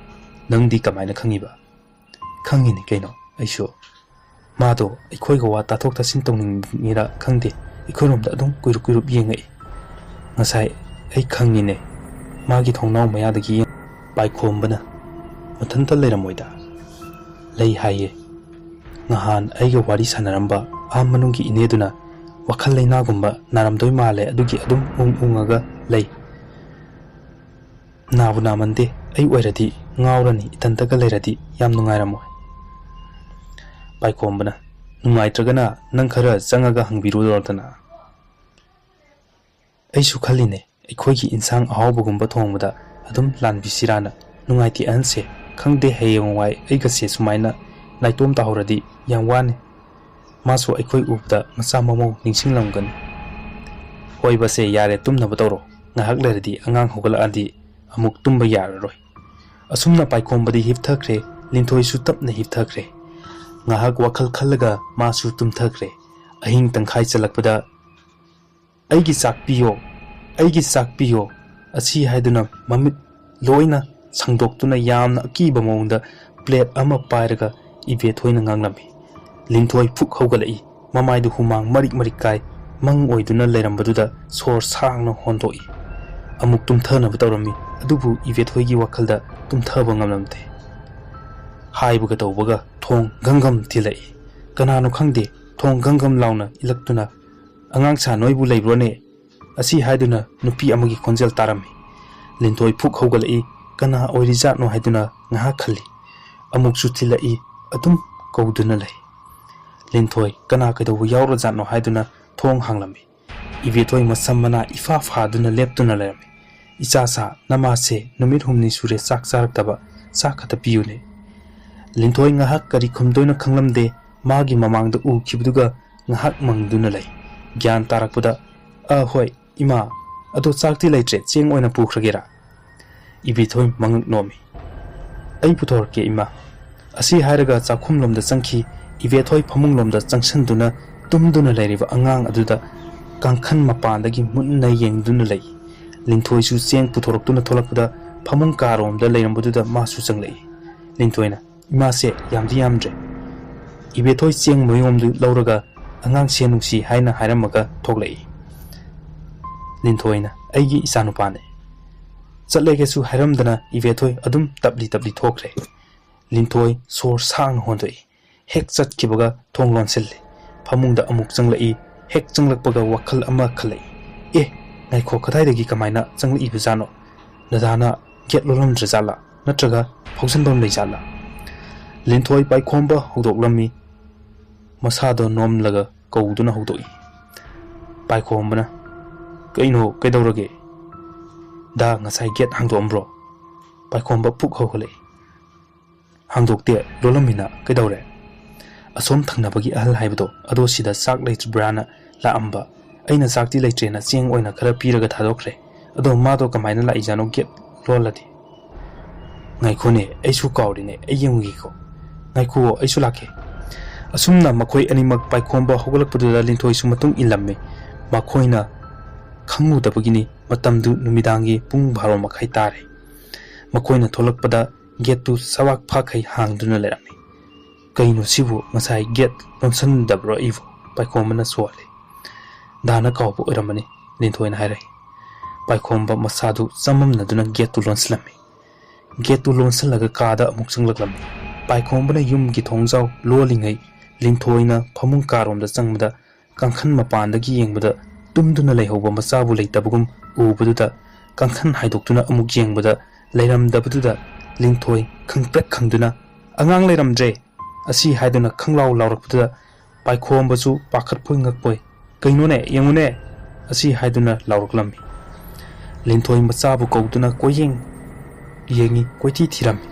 ꯅꯪꯗꯤ ꯀꯃꯥꯏꯅ ꯈꯪꯉꯤꯕ?" "ꯈꯪꯉꯤꯅꯤ ꯀꯩꯅꯣ ꯑꯩꯁꯨ꯫ ꯃꯥꯗꯣ ꯑꯩꯈꯣꯏꯒ ꯋꯥ ꯇꯥꯊꯣꯛ ꯇꯥꯁꯤꯟ ꯇꯧꯅꯤꯡꯉꯤꯔ ꯈꯪꯗꯦ, ꯑꯩꯈꯣꯏꯔꯣꯝꯗ ꯑꯗꯨꯝ ꯀꯨꯏꯔꯨꯞ ꯀꯨꯏꯔꯨꯞ ꯌꯦꯡꯉꯛꯏ꯫ ꯉꯁꯥꯏ ꯑꯩ ꯈꯪꯉꯤꯅꯦ, ꯃꯥꯒꯤ ꯊꯣꯡꯅꯥꯎ ꯃꯌꯥꯗꯒꯤ ꯌꯦꯡ-" ꯄꯥꯏꯈꯣꯝꯕꯅ, "ꯃꯊꯟꯇ ꯂꯩꯔꯝꯃꯣꯏꯗ, ꯂꯩ ꯍꯥꯏꯌꯦ꯫ ꯉꯍꯥꯟ ꯑꯩꯒ ꯋꯥꯔꯤ ꯁꯥꯟꯅꯔꯝꯕ ꯑꯥ ꯃꯅꯨꯡꯒꯤ ꯏꯅꯦꯗꯨꯅ ꯋꯥꯈꯜ ꯂꯩꯅꯥꯒꯨꯝꯕ ꯅꯥꯔꯝꯗꯣꯏ ꯃꯥꯜꯂꯦ, ꯑꯗꯨꯒꯤ ꯑꯗꯨꯝ ꯎꯪ ꯎꯪꯉꯒ ꯂꯩ꯫ ꯅꯥꯕꯨ ꯅꯥꯃꯟꯗꯦ, ꯑꯩ ꯑꯣꯏꯔꯗꯤ ꯉꯥꯎꯔꯅꯤ, ꯏꯊꯟꯇꯒ ꯂꯩꯔꯗꯤ ꯌꯥꯝ ꯅꯨꯡꯉꯥꯏꯔꯝꯃꯣꯏ"꯫ ꯄꯥꯏꯈꯣꯝꯕꯅ, "ꯅꯨꯡꯉꯥꯏꯇ꯭ꯔꯒꯅ ꯅꯪ ꯈꯔ ꯆꯪꯉꯒ ꯍꯪꯕꯤꯔꯨꯔꯣꯗꯅ"꯫ "ꯑꯩꯁꯨ ꯈꯜꯂꯤꯅꯦ, ꯑꯩꯈꯣꯏꯒꯤ ꯏꯟꯁꯥꯡ ꯑꯍꯥꯎꯕꯒꯨꯝꯕ ꯊꯣꯡꯕꯗ ꯑꯗꯨꯝ ꯂꯥꯟꯕꯤꯁꯤꯔꯥꯅ꯫ ꯅꯨꯡꯉꯥꯏꯇꯦ ꯑꯍꯟꯁꯦ, ꯈꯪꯗꯦ ꯍꯌꯦꯡꯋꯥꯏ ꯑꯩꯒꯁꯦ ꯁꯨꯃꯥꯏꯅ ꯅꯥꯏꯇꯣꯝ ꯇꯥꯍꯧꯔꯗꯤ ꯌꯥꯝ ꯋꯥꯅꯤ꯫ ꯃꯥꯁꯨ ꯑꯩꯈꯣꯏ ꯎꯕꯗ ꯃꯆꯥ ꯃꯃꯧ ꯅꯤꯡꯁꯤꯡꯂꯝꯒꯅꯤ꯫ "ꯍꯣꯏꯕꯁꯦ, ꯌꯥꯔꯦ, ꯇꯨꯝꯅꯕ ꯇꯧꯔꯣ꯫ ꯉꯥꯏꯍꯥꯛ ꯂꯩꯔꯗꯤ ꯑꯉꯥꯡ ꯍꯧꯒꯠꯂꯛꯑꯗꯤ ꯑꯃꯨꯛ ꯇꯨꯝꯕ ꯌꯥꯔꯔꯣꯏ꯫" ꯑꯁꯨꯝꯅ ꯄꯥꯏꯈꯣꯝꯕꯗꯤ ꯍꯤꯞꯊꯈ꯭ꯔꯦ꯫ ꯂꯤꯟꯊꯣꯏꯁꯨ ꯇꯞꯅ ꯍꯤꯞꯊꯈ꯭ꯔꯦ꯫ ꯉꯥꯏꯍꯥꯛ ꯋꯥꯈꯜ ꯈꯜꯂꯒ ꯃꯥꯁꯨ ꯇꯨꯝꯊꯈ꯭ꯔꯦ꯫ ꯑꯍꯤꯡ ꯇꯪꯈꯥꯏ ꯆꯜꯂꯛꯄꯗ, "ꯑꯩꯒꯤ ꯆꯥꯛ ꯄꯤꯌꯣ, ꯑꯩꯒꯤ ꯆꯥꯛ ꯄꯤꯌꯣ" ꯑꯁꯤ ꯍꯥꯏꯗꯨꯅ ꯃꯃꯤꯠ ꯂꯣꯏꯅ ꯁꯪꯗꯣꯛꯇꯨꯅ ꯌꯥꯝꯅ ꯑꯀꯤꯕ ꯃꯑꯣꯡꯗ ꯄ꯭ꯂꯦꯠ ꯑꯃ ꯄꯥꯏꯔꯒ ꯏꯕꯦꯊꯣꯏꯅ ꯉꯥꯡꯂꯝꯃꯤ꯫ ꯂꯤꯟꯊꯣꯏ ꯐꯨꯛ ꯍꯧꯒꯠꯂꯛꯏ꯫ ꯃꯃꯥꯏꯗꯨ ꯍꯨꯃꯥꯡ ꯃꯔꯤꯛ ꯃꯔꯤꯛ ꯀꯥꯏ꯫ ꯃꯪ ꯑꯣꯏꯗꯨꯅ ꯂꯩꯔꯝꯕꯗꯨꯗ ꯁꯣꯔ ꯁꯥꯡꯅ ꯍꯣꯟꯗꯣꯛꯏ꯫ ꯑꯃꯨꯛ ꯇꯨꯝꯊꯅꯕ ꯇꯧꯔꯝꯃꯤ, ꯑꯗꯨꯕꯨ ꯏꯕꯦꯊꯣꯏꯒꯤ ꯋꯥꯈꯜꯗ ꯇꯨꯝꯊꯕ ꯉꯝꯂꯝꯗꯦ꯫ ꯍꯥꯏꯕꯒ ꯇꯧꯕꯒ ꯊꯣꯡ ꯒꯪ ꯒꯝ ꯊꯤꯜꯂꯛꯏ꯫ ꯀꯅꯥꯅꯣ ꯈꯪꯗꯦ, ꯊꯣꯡ ꯒꯪ ꯒꯝ ꯂꯥꯎꯅ ꯏꯜꯂꯛꯇꯨꯅ, "ꯑꯉꯥꯡ ꯁꯥ ꯅꯣꯏꯕꯨ ꯂꯩꯕ꯭ꯔꯣꯅꯦ?" ꯑꯁꯤ ꯍꯥꯏꯗꯨꯅ ꯅꯨꯄꯤ ꯑꯃꯒꯤ ꯈꯣꯟꯖꯦꯜ ꯇꯥꯔꯝꯃꯤ꯫ ꯂꯤꯟꯊꯣꯏ ꯐꯨꯛ ꯍꯧꯒꯠꯂꯛꯏ꯫ ꯀꯅꯥ ꯑꯣꯏꯔꯤꯖꯥꯠꯅꯣ ꯍꯥꯏꯗꯨꯅ ꯉꯥꯏꯍꯥꯛ ꯈꯜꯂꯤ꯫ ꯑꯃꯨꯛꯁꯨ ꯊꯤꯜꯂꯛꯏ꯫ ꯑꯗꯨꯝ ꯀꯧꯗꯨꯅ ꯂꯩ꯫ ꯂꯤꯟꯊꯣꯏ ꯀꯅꯥ ꯀꯩꯗꯧꯕ ꯌꯥꯎꯔꯖꯥꯠꯅꯣ ꯍꯥꯏꯗꯨꯅ ꯊꯣꯡ ꯍꯥꯡꯂꯝꯃꯤ꯫ ꯏꯕꯦꯊꯣꯏ ꯃꯁꯝ ꯃꯅꯥ ꯏꯐꯥ ꯐꯥꯗꯨꯅ ꯂꯦꯞꯇꯨꯅ ꯂꯩꯔꯝꯃꯤ꯫ "ꯏꯆꯥ ꯁꯥ, ꯅꯃꯥꯁꯦ ꯅꯨꯃꯤꯠ ꯍꯨꯝꯅꯤ ꯁꯨꯔꯦ ꯆꯥꯛ ꯆꯥꯔꯛꯇꯕ, ꯆꯥꯛ ꯈꯛꯇ ꯄꯤꯌꯨꯅꯦ꯫" ꯂꯤꯟꯊꯣꯏ ꯉꯥꯏꯍꯥꯛ ꯀꯔꯤ ꯈꯨꯝꯗꯣꯏꯅꯣ ꯈꯪꯂꯝꯗꯦ꯫ ꯃꯥꯒꯤ ꯃꯃꯥꯡꯗ ꯎꯈꯤꯕꯗꯨꯒ ꯉꯥꯏꯍꯥꯛ ꯃꯪꯗꯨꯅ ꯂꯩ꯫ ꯒ꯭ꯌꯥꯟ ꯇꯥꯔꯛꯄꯗ, "ꯑ, ꯍꯣꯏ, ꯏꯃꯥ, ꯑꯗꯣ ꯆꯥꯛꯇꯤ ꯂꯩꯇ꯭ꯔꯦ, ꯆꯦꯡ ꯑꯣꯏꯅ ꯄꯨꯈ꯭ꯔꯒꯦꯔꯥ?" ꯏꯕꯦꯊꯣꯏ ꯃꯉꯛ ꯅꯣꯝꯃꯤ꯫ "ꯑꯩ ꯄꯨꯊꯣꯔꯛꯀꯦ, ꯏꯃꯥ꯫" ꯑꯁꯤ ꯍꯥꯏꯔꯒ ꯆꯥꯛꯈꯨꯝꯂꯣꯝꯗ ꯆꯪꯈꯤ꯫ ꯏꯕꯦꯊꯣꯏ ꯐꯃꯨꯡꯂꯣꯝꯗ ꯆꯪꯁꯤꯟꯗꯨꯅ ꯇꯨꯝꯗꯨꯅ ꯂꯩꯔꯤꯕ ꯑꯉꯥꯡ ꯑꯗꯨꯗ ꯀꯥꯡꯈꯟ ꯃꯄꯥꯟꯗꯒꯤ ꯃꯨꯟꯅ ꯌꯦꯡꯗꯨꯅ ꯂꯩ꯫ ꯂꯤꯟꯊꯣꯏꯁꯨ ꯆꯦꯡ ꯄꯨꯊꯣꯔꯛꯇꯨꯅ ꯊꯣꯛꯂꯛꯄꯗ ꯐꯃꯨꯡ ꯀꯥꯔꯣꯝꯗ ꯂꯩꯔꯝꯕꯗꯨꯗ ꯃꯥꯁꯨ ꯆꯪꯂꯛꯏ꯫ ꯂꯤꯟꯊꯣꯏꯅ, "ꯏꯃꯥꯁꯦ ꯌꯥꯝꯗꯤ ꯌꯥꯝꯗ꯭ꯔꯦ꯫" ꯏꯕꯦꯊꯣꯏ ꯆꯦꯡ ꯃꯌꯣꯝꯗꯨ ꯂꯧꯔꯒ, "ꯑꯉꯥꯡꯁꯦ ꯅꯨꯡꯁꯤ" ꯍꯥꯏꯅ ꯍꯥꯏꯔꯝꯃꯒ ꯊꯣꯛꯂꯛꯏ꯫ ꯂꯤꯟꯊꯣꯏꯅ, "ꯑꯩꯒꯤ ꯏꯆꯥꯅꯨꯄꯥꯅꯦ꯫" ꯆꯠꯂꯒꯦꯁꯨ ꯍꯥꯏꯔꯝꯗꯅ ꯏꯕꯦꯊꯣꯏ ꯑꯗꯨꯝ ꯇꯞꯂꯤ ꯇꯞꯂꯤ ꯊꯣꯛꯈ꯭ꯔꯦ꯫ ꯂꯤꯟꯊꯣꯏ ꯁꯣꯔ ꯁꯥꯡꯅ ꯍꯣꯟꯗꯣꯛꯏ꯫ ꯍꯦꯛ ꯆꯠꯈꯤꯕꯒ ꯊꯣꯡ ꯂꯣꯟꯁꯤꯜꯂꯤ꯫ ꯐꯃꯨꯡꯗ ꯑꯃꯨꯛ ꯆꯪꯂꯛꯏ꯫ ꯍꯦꯛ ꯆꯪꯂꯛꯄꯒ ꯋꯥꯈꯜ ꯑꯃ ꯈꯜꯂꯛꯏ꯫ "ꯑꯦ, ꯉꯥꯏꯈꯣ, ꯀꯗꯥꯏꯗꯒꯤ ꯀꯃꯥꯏꯅ ꯆꯪꯂꯛꯏꯕꯖꯥꯠꯅꯣ? ꯅꯗꯥꯅ ꯒꯦꯠ ꯂꯣꯜꯂꯝꯗ꯭ꯔꯖꯥꯠꯂꯥ? ꯅꯠꯇ꯭ꯔꯒ ꯐꯥꯎꯖꯟꯐꯝ ꯂꯩꯖꯥꯠꯂꯥ?" ꯂꯤꯟꯊꯣꯏ ꯄꯥꯏꯈꯣꯝꯕ ꯍꯧꯗꯣꯛꯂꯝꯃꯤ꯫ ꯃꯁꯥꯗꯣ ꯅꯣꯝꯂꯒ ꯀꯧꯗꯨꯅ ꯍꯧꯗꯣꯛꯏ꯫ ꯄꯥꯏꯈꯣꯝꯕꯅ, "ꯀꯩꯅꯣ, ꯀꯩꯗꯧꯔꯒꯦ? ꯗꯥ ꯉꯁꯥꯏ ꯒꯦꯠ ꯍꯥꯡꯗꯣꯛꯑꯝꯕ꯭ꯔꯣ?" ꯄꯥꯏꯈꯣꯝꯕ ꯐꯨꯛ ꯍꯧꯒꯠꯂꯛꯏ꯫ "ꯍꯥꯡꯗꯣꯛꯇꯦ, ꯂꯣꯜꯂꯝꯃꯤꯅ꯫ ꯀꯩꯗꯧꯔꯦ?" ꯑꯁꯣꯝ ꯊꯪꯅꯕꯒꯤ ꯑꯍꯜ ꯍꯥꯏꯕꯗꯣ ꯑꯗꯣ ꯁꯤꯗ ꯆꯥꯛ ꯂꯩꯇ꯭ꯔꯤꯕ꯭ꯔꯥꯅ ꯂꯥꯛꯑꯝꯕ꯫ ꯑꯩꯅ ꯆꯥꯛꯇꯤ ꯂꯩꯇ꯭ꯔꯦꯅ ꯆꯦꯡ ꯑꯣꯏꯅ ꯈꯔ ꯄꯤꯔꯒ ꯊꯥꯗꯣꯛꯈ꯭ꯔꯦ꯫ ꯑꯗꯣ ꯃꯥꯗꯣ ꯀꯃꯥꯏꯅ ꯂꯥꯛꯏꯖꯥꯠꯅꯣ ꯒꯦꯠ ꯂꯣꯜꯂꯗꯤ? ꯉꯥꯏꯈꯣꯅꯦ, ꯑꯩꯁꯨ ꯀꯥꯎꯔꯤꯅꯦ, ꯑꯩ ꯌꯦꯡꯉꯨꯒꯦꯀꯣ꯫ ꯉꯥꯏꯈꯨꯑꯣ, ꯑꯩꯁꯨ ꯂꯥꯛꯀꯦ꯫ ꯑꯁꯨꯝꯅ ꯃꯈꯣꯏ ꯑꯅꯤꯃꯛ ꯄꯥꯏꯈꯣꯝꯕ ꯍꯧꯒꯠꯂꯛꯄꯗꯨꯗ ꯂꯤꯟꯊꯣꯏꯁꯨ ꯃꯇꯨꯡ ꯏꯜꯂꯝꯃꯤ꯫ ꯃꯈꯣꯏꯅ ꯈꯪꯉꯨꯗꯕꯒꯤꯅꯤ, ꯃꯇꯝꯗꯨ ꯅꯨꯃꯤꯗꯥꯡꯒꯤ ꯄꯨꯡ ꯕꯥꯔꯣ ꯃꯈꯥꯏ ꯇꯥꯔꯦ꯫ ꯃꯈꯣꯏꯅ ꯊꯣꯛꯂꯛꯄꯗ ꯒꯦꯠꯇꯨ ꯁꯕꯥꯛ ꯐꯥꯈꯩ ꯍꯥꯡꯗꯨꯅ ꯂꯩꯔꯝꯃꯤ꯫ "ꯀꯩꯅꯣ ꯁꯤꯕꯨ, ꯉꯁꯥꯏ ꯒꯦꯠ ꯂꯣꯟꯁꯤꯟꯗꯕ꯭ꯔꯣ ꯑꯩꯕꯨ?" ꯄꯥꯏꯈꯣꯝꯕꯅ ꯁꯣꯜꯂꯤ꯫ "ꯗꯥꯅ ꯀꯥꯎꯕ ꯑꯣꯏꯔꯝꯃꯅꯤ," ꯂꯤꯟꯊꯣꯏꯅ ꯍꯥꯏꯔꯛꯏ꯫ ꯄꯥꯏꯈꯣꯝꯕ ꯃꯁꯥꯗꯨ ꯆꯃꯝꯅꯗꯨꯅ ꯒꯦꯠꯇꯨ ꯂꯣꯟꯁꯤꯜꯂꯝꯃꯤ꯫ ꯒꯦꯠꯇꯨ ꯂꯣꯟꯁꯤꯜꯂꯒ ꯀꯥꯗ ꯑꯃꯨꯛ ꯆꯪꯂꯛꯂꯝꯃꯤ꯫ ꯄꯥꯏꯈꯣꯝꯕꯅ ꯌꯨꯝꯒꯤ ꯊꯣꯡꯖꯥꯎ ꯂꯣꯜꯂꯤꯉꯩ ꯂꯤꯟꯊꯣꯏꯅ ꯐꯃꯨꯡ ꯀꯥꯔꯣꯝꯗ ꯆꯪꯕꯗ ꯀꯥꯡꯈꯟ ꯃꯄꯥꯟꯗꯒꯤ ꯌꯦꯡꯕꯗ ꯇꯨꯝꯗꯨꯅ ꯂꯩꯍꯧꯕ ꯃꯆꯥꯕꯨ ꯂꯩꯇꯕꯒꯨꯝ ꯎꯕꯗꯨꯗ ꯀꯥꯡꯈꯟ ꯍꯥꯏꯗꯣꯛꯇꯨꯅ ꯑꯃꯨꯛ ꯌꯦꯡꯕꯗ ꯂꯩꯔꯝꯗꯕꯗꯨꯗ ꯂꯤꯟꯊꯣꯏ ꯈꯪꯄ꯭ꯔꯦꯛ ꯈꯪꯗꯨꯅ "ꯑꯉꯥꯡ ꯂꯩꯔꯝꯗ꯭ꯔꯦ!" ꯑꯁꯤ ꯍꯥꯏꯗꯨꯅ ꯈꯪꯂꯥꯎ ꯂꯥꯎꯔꯛꯄꯗꯨꯗ ꯄꯥꯏꯈꯣꯝꯕꯁꯨ ꯄꯥꯈꯠꯄꯣꯏ ꯉꯛꯄꯣꯏ "ꯀꯩꯅꯣꯅꯦ, ꯌꯦꯡꯉꯨꯅꯦ!" ꯑꯁꯤ ꯍꯥꯏꯗꯨꯅ ꯂꯥꯎꯔꯛꯂꯝꯃꯤ꯫ ꯂꯤꯟꯊꯣꯏ ꯃꯆꯥꯕꯨ ꯀꯧꯗꯨꯅ ꯀꯣꯏꯌꯦꯡ ꯌꯦꯡꯉꯤ, ꯀꯣꯏꯊꯤ ꯊꯤꯔꯝꯃꯤ꯫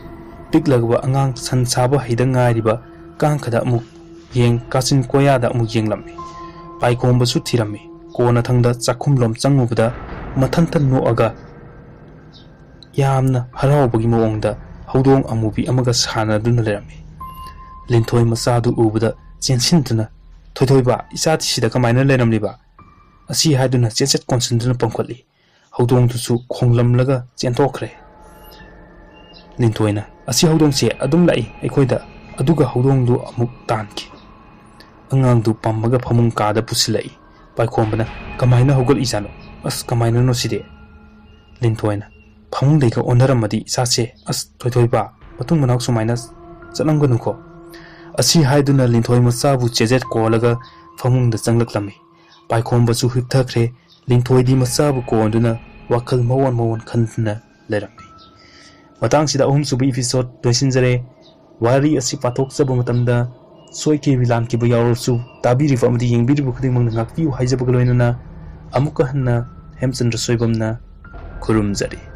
ꯄꯤꯛꯂꯒꯕ ꯑꯉꯥꯡ ꯁꯟ ꯁꯥꯕ ꯍꯩꯗ ꯉꯥꯏꯔꯤꯕ ꯀꯥꯡꯈꯗ ꯑꯃꯨꯛ ꯌꯦꯡ, ꯀꯥꯆꯤꯟ ꯀꯣꯌꯥꯗ ꯑꯃꯨꯛ ꯌꯦꯡꯂꯝꯃꯤ꯫ ꯄꯥꯏꯈꯣꯝꯕꯁꯨ ꯊꯤꯔꯝꯃꯤ꯫ ꯀꯣꯟꯅꯊꯪꯗ ꯆꯥꯛꯈꯨꯝꯂꯣꯝ ꯆꯪꯉꯨꯕꯗ ꯃꯊꯟꯇ ꯅꯣꯛꯑꯒ ꯌꯥꯝꯅ ꯍꯔꯥꯎꯕꯒꯤ ꯃꯑꯣꯡꯗ ꯍꯧꯗꯣꯡ ꯑꯃꯨꯕꯤ ꯑꯃꯒ ꯁꯥꯟꯅꯗꯨꯅ ꯂꯩꯔꯝꯃꯤ꯫ ꯂꯤꯟꯊꯣꯏ ꯃꯆꯥꯗꯨ ꯎꯕꯗ ꯆꯦꯟꯁꯤꯟꯗꯨꯅ, "ꯊꯣꯏꯊꯣꯏꯕ, ꯏꯆꯥꯗꯤ ꯁꯤꯗ ꯀꯃꯥꯏꯅ ꯂꯩꯔꯝꯂꯤꯕ?" ꯑꯁꯤ ꯍꯥꯏꯗꯨꯅ ꯆꯦꯠ ꯆꯦꯠ ꯀꯣꯟꯁꯤꯟꯗꯨꯅ ꯄꯥꯡꯈꯠꯂꯤ꯫ ꯍꯧꯗꯣꯡꯗꯨꯁꯨ ꯈꯣꯡꯂꯝꯂꯒ ꯆꯦꯟꯊꯣꯛꯈ꯭ꯔꯦ꯫ ꯂꯤꯟꯊꯣꯏꯅ, "ꯑꯁꯤ ꯍꯧꯗꯣꯡꯁꯦ ꯑꯗꯨꯝ ꯂꯥꯛꯏ ꯑꯩꯈꯣꯏꯗ," ꯑꯗꯨꯒ ꯍꯧꯗꯣꯡꯗꯨ ꯑꯃꯨꯛ ꯇꯥꯟꯈꯤ꯫ ꯑꯉꯥꯡꯗꯨ ꯄꯝꯃꯒ ꯐꯃꯨꯡ ꯀꯥꯗ ꯄꯨꯁꯤꯜꯂꯛꯏ꯫ ꯄꯥꯏꯈꯣꯝꯕꯅ, "ꯀꯃꯥꯏꯅ ꯍꯧꯒꯠꯂꯤꯖꯥꯠꯅꯣ? ꯑꯁ, ꯀꯃꯥꯏꯅꯅꯣ ꯁꯤꯗꯤ?" ꯂꯤꯟꯊꯣꯏꯅ, "ꯐꯃꯨꯡꯗꯩꯒ ꯑꯣꯟꯊꯔꯝꯃꯗꯤ ꯏꯆꯥꯁꯦ, ꯑꯁ, ꯊꯣꯏꯊꯣꯏꯕ, ꯃꯇꯨꯡ ꯃꯅꯥꯎ ꯁꯨꯃꯥꯏꯅ ꯆꯠꯂꯝꯒꯅꯨꯀꯣ꯫" ꯑꯁꯤ ꯍꯥꯏꯗꯨꯅ ꯂꯤꯟꯊꯣꯏ ꯃꯆꯥꯕꯨ ꯆꯦꯖꯦꯠ ꯀꯣꯜꯂꯒ ꯐꯃꯨꯡꯗ ꯆꯪꯂꯛꯂꯝꯃꯤ꯫ ꯄꯥꯏꯈꯣꯝꯕꯁꯨ ꯍꯤꯞꯊꯈ꯭ꯔꯦ꯫ ꯂꯤꯟꯊꯣꯏꯗꯤ ꯃꯆꯥꯕꯨ ꯀꯣꯟꯗꯨꯅ ꯋꯥꯈꯜ ꯃꯑꯣꯟ ꯃꯑꯣꯟ ꯈꯟꯗꯨꯅ ꯂꯩꯔꯝꯃꯤ꯫ ꯃꯇꯥꯡꯁꯤꯗ ꯑꯍꯨꯝꯁꯨꯕ episode ꯂꯣꯏꯁꯤꯟꯖꯔꯦ꯫ ꯋꯥꯔꯤ ꯑꯁꯤ ꯄꯥꯊꯣꯛꯆꯕ ꯃꯇꯝꯗ ꯁꯣꯏꯈꯤꯕ ꯂꯥꯟꯈꯤꯕ ꯌꯥꯎꯔꯁꯨ, ꯇꯥꯕꯤꯔꯤꯕ ꯑꯃꯗꯤ ꯌꯦꯡꯕꯤꯔꯤꯕ ꯈꯨꯗꯤꯡꯃꯛꯅ ꯉꯥꯛꯄꯤꯌꯨ ꯍꯥꯏꯖꯕꯒ ꯂꯣꯏꯅꯅ ꯑꯃꯨꯛꯀ ꯍꯟꯅ ꯍꯦꯝꯆꯟꯗ꯭ꯔ ꯁꯣꯏꯕꯝꯅ ꯈꯨꯔꯨꯝꯖꯔꯤ꯫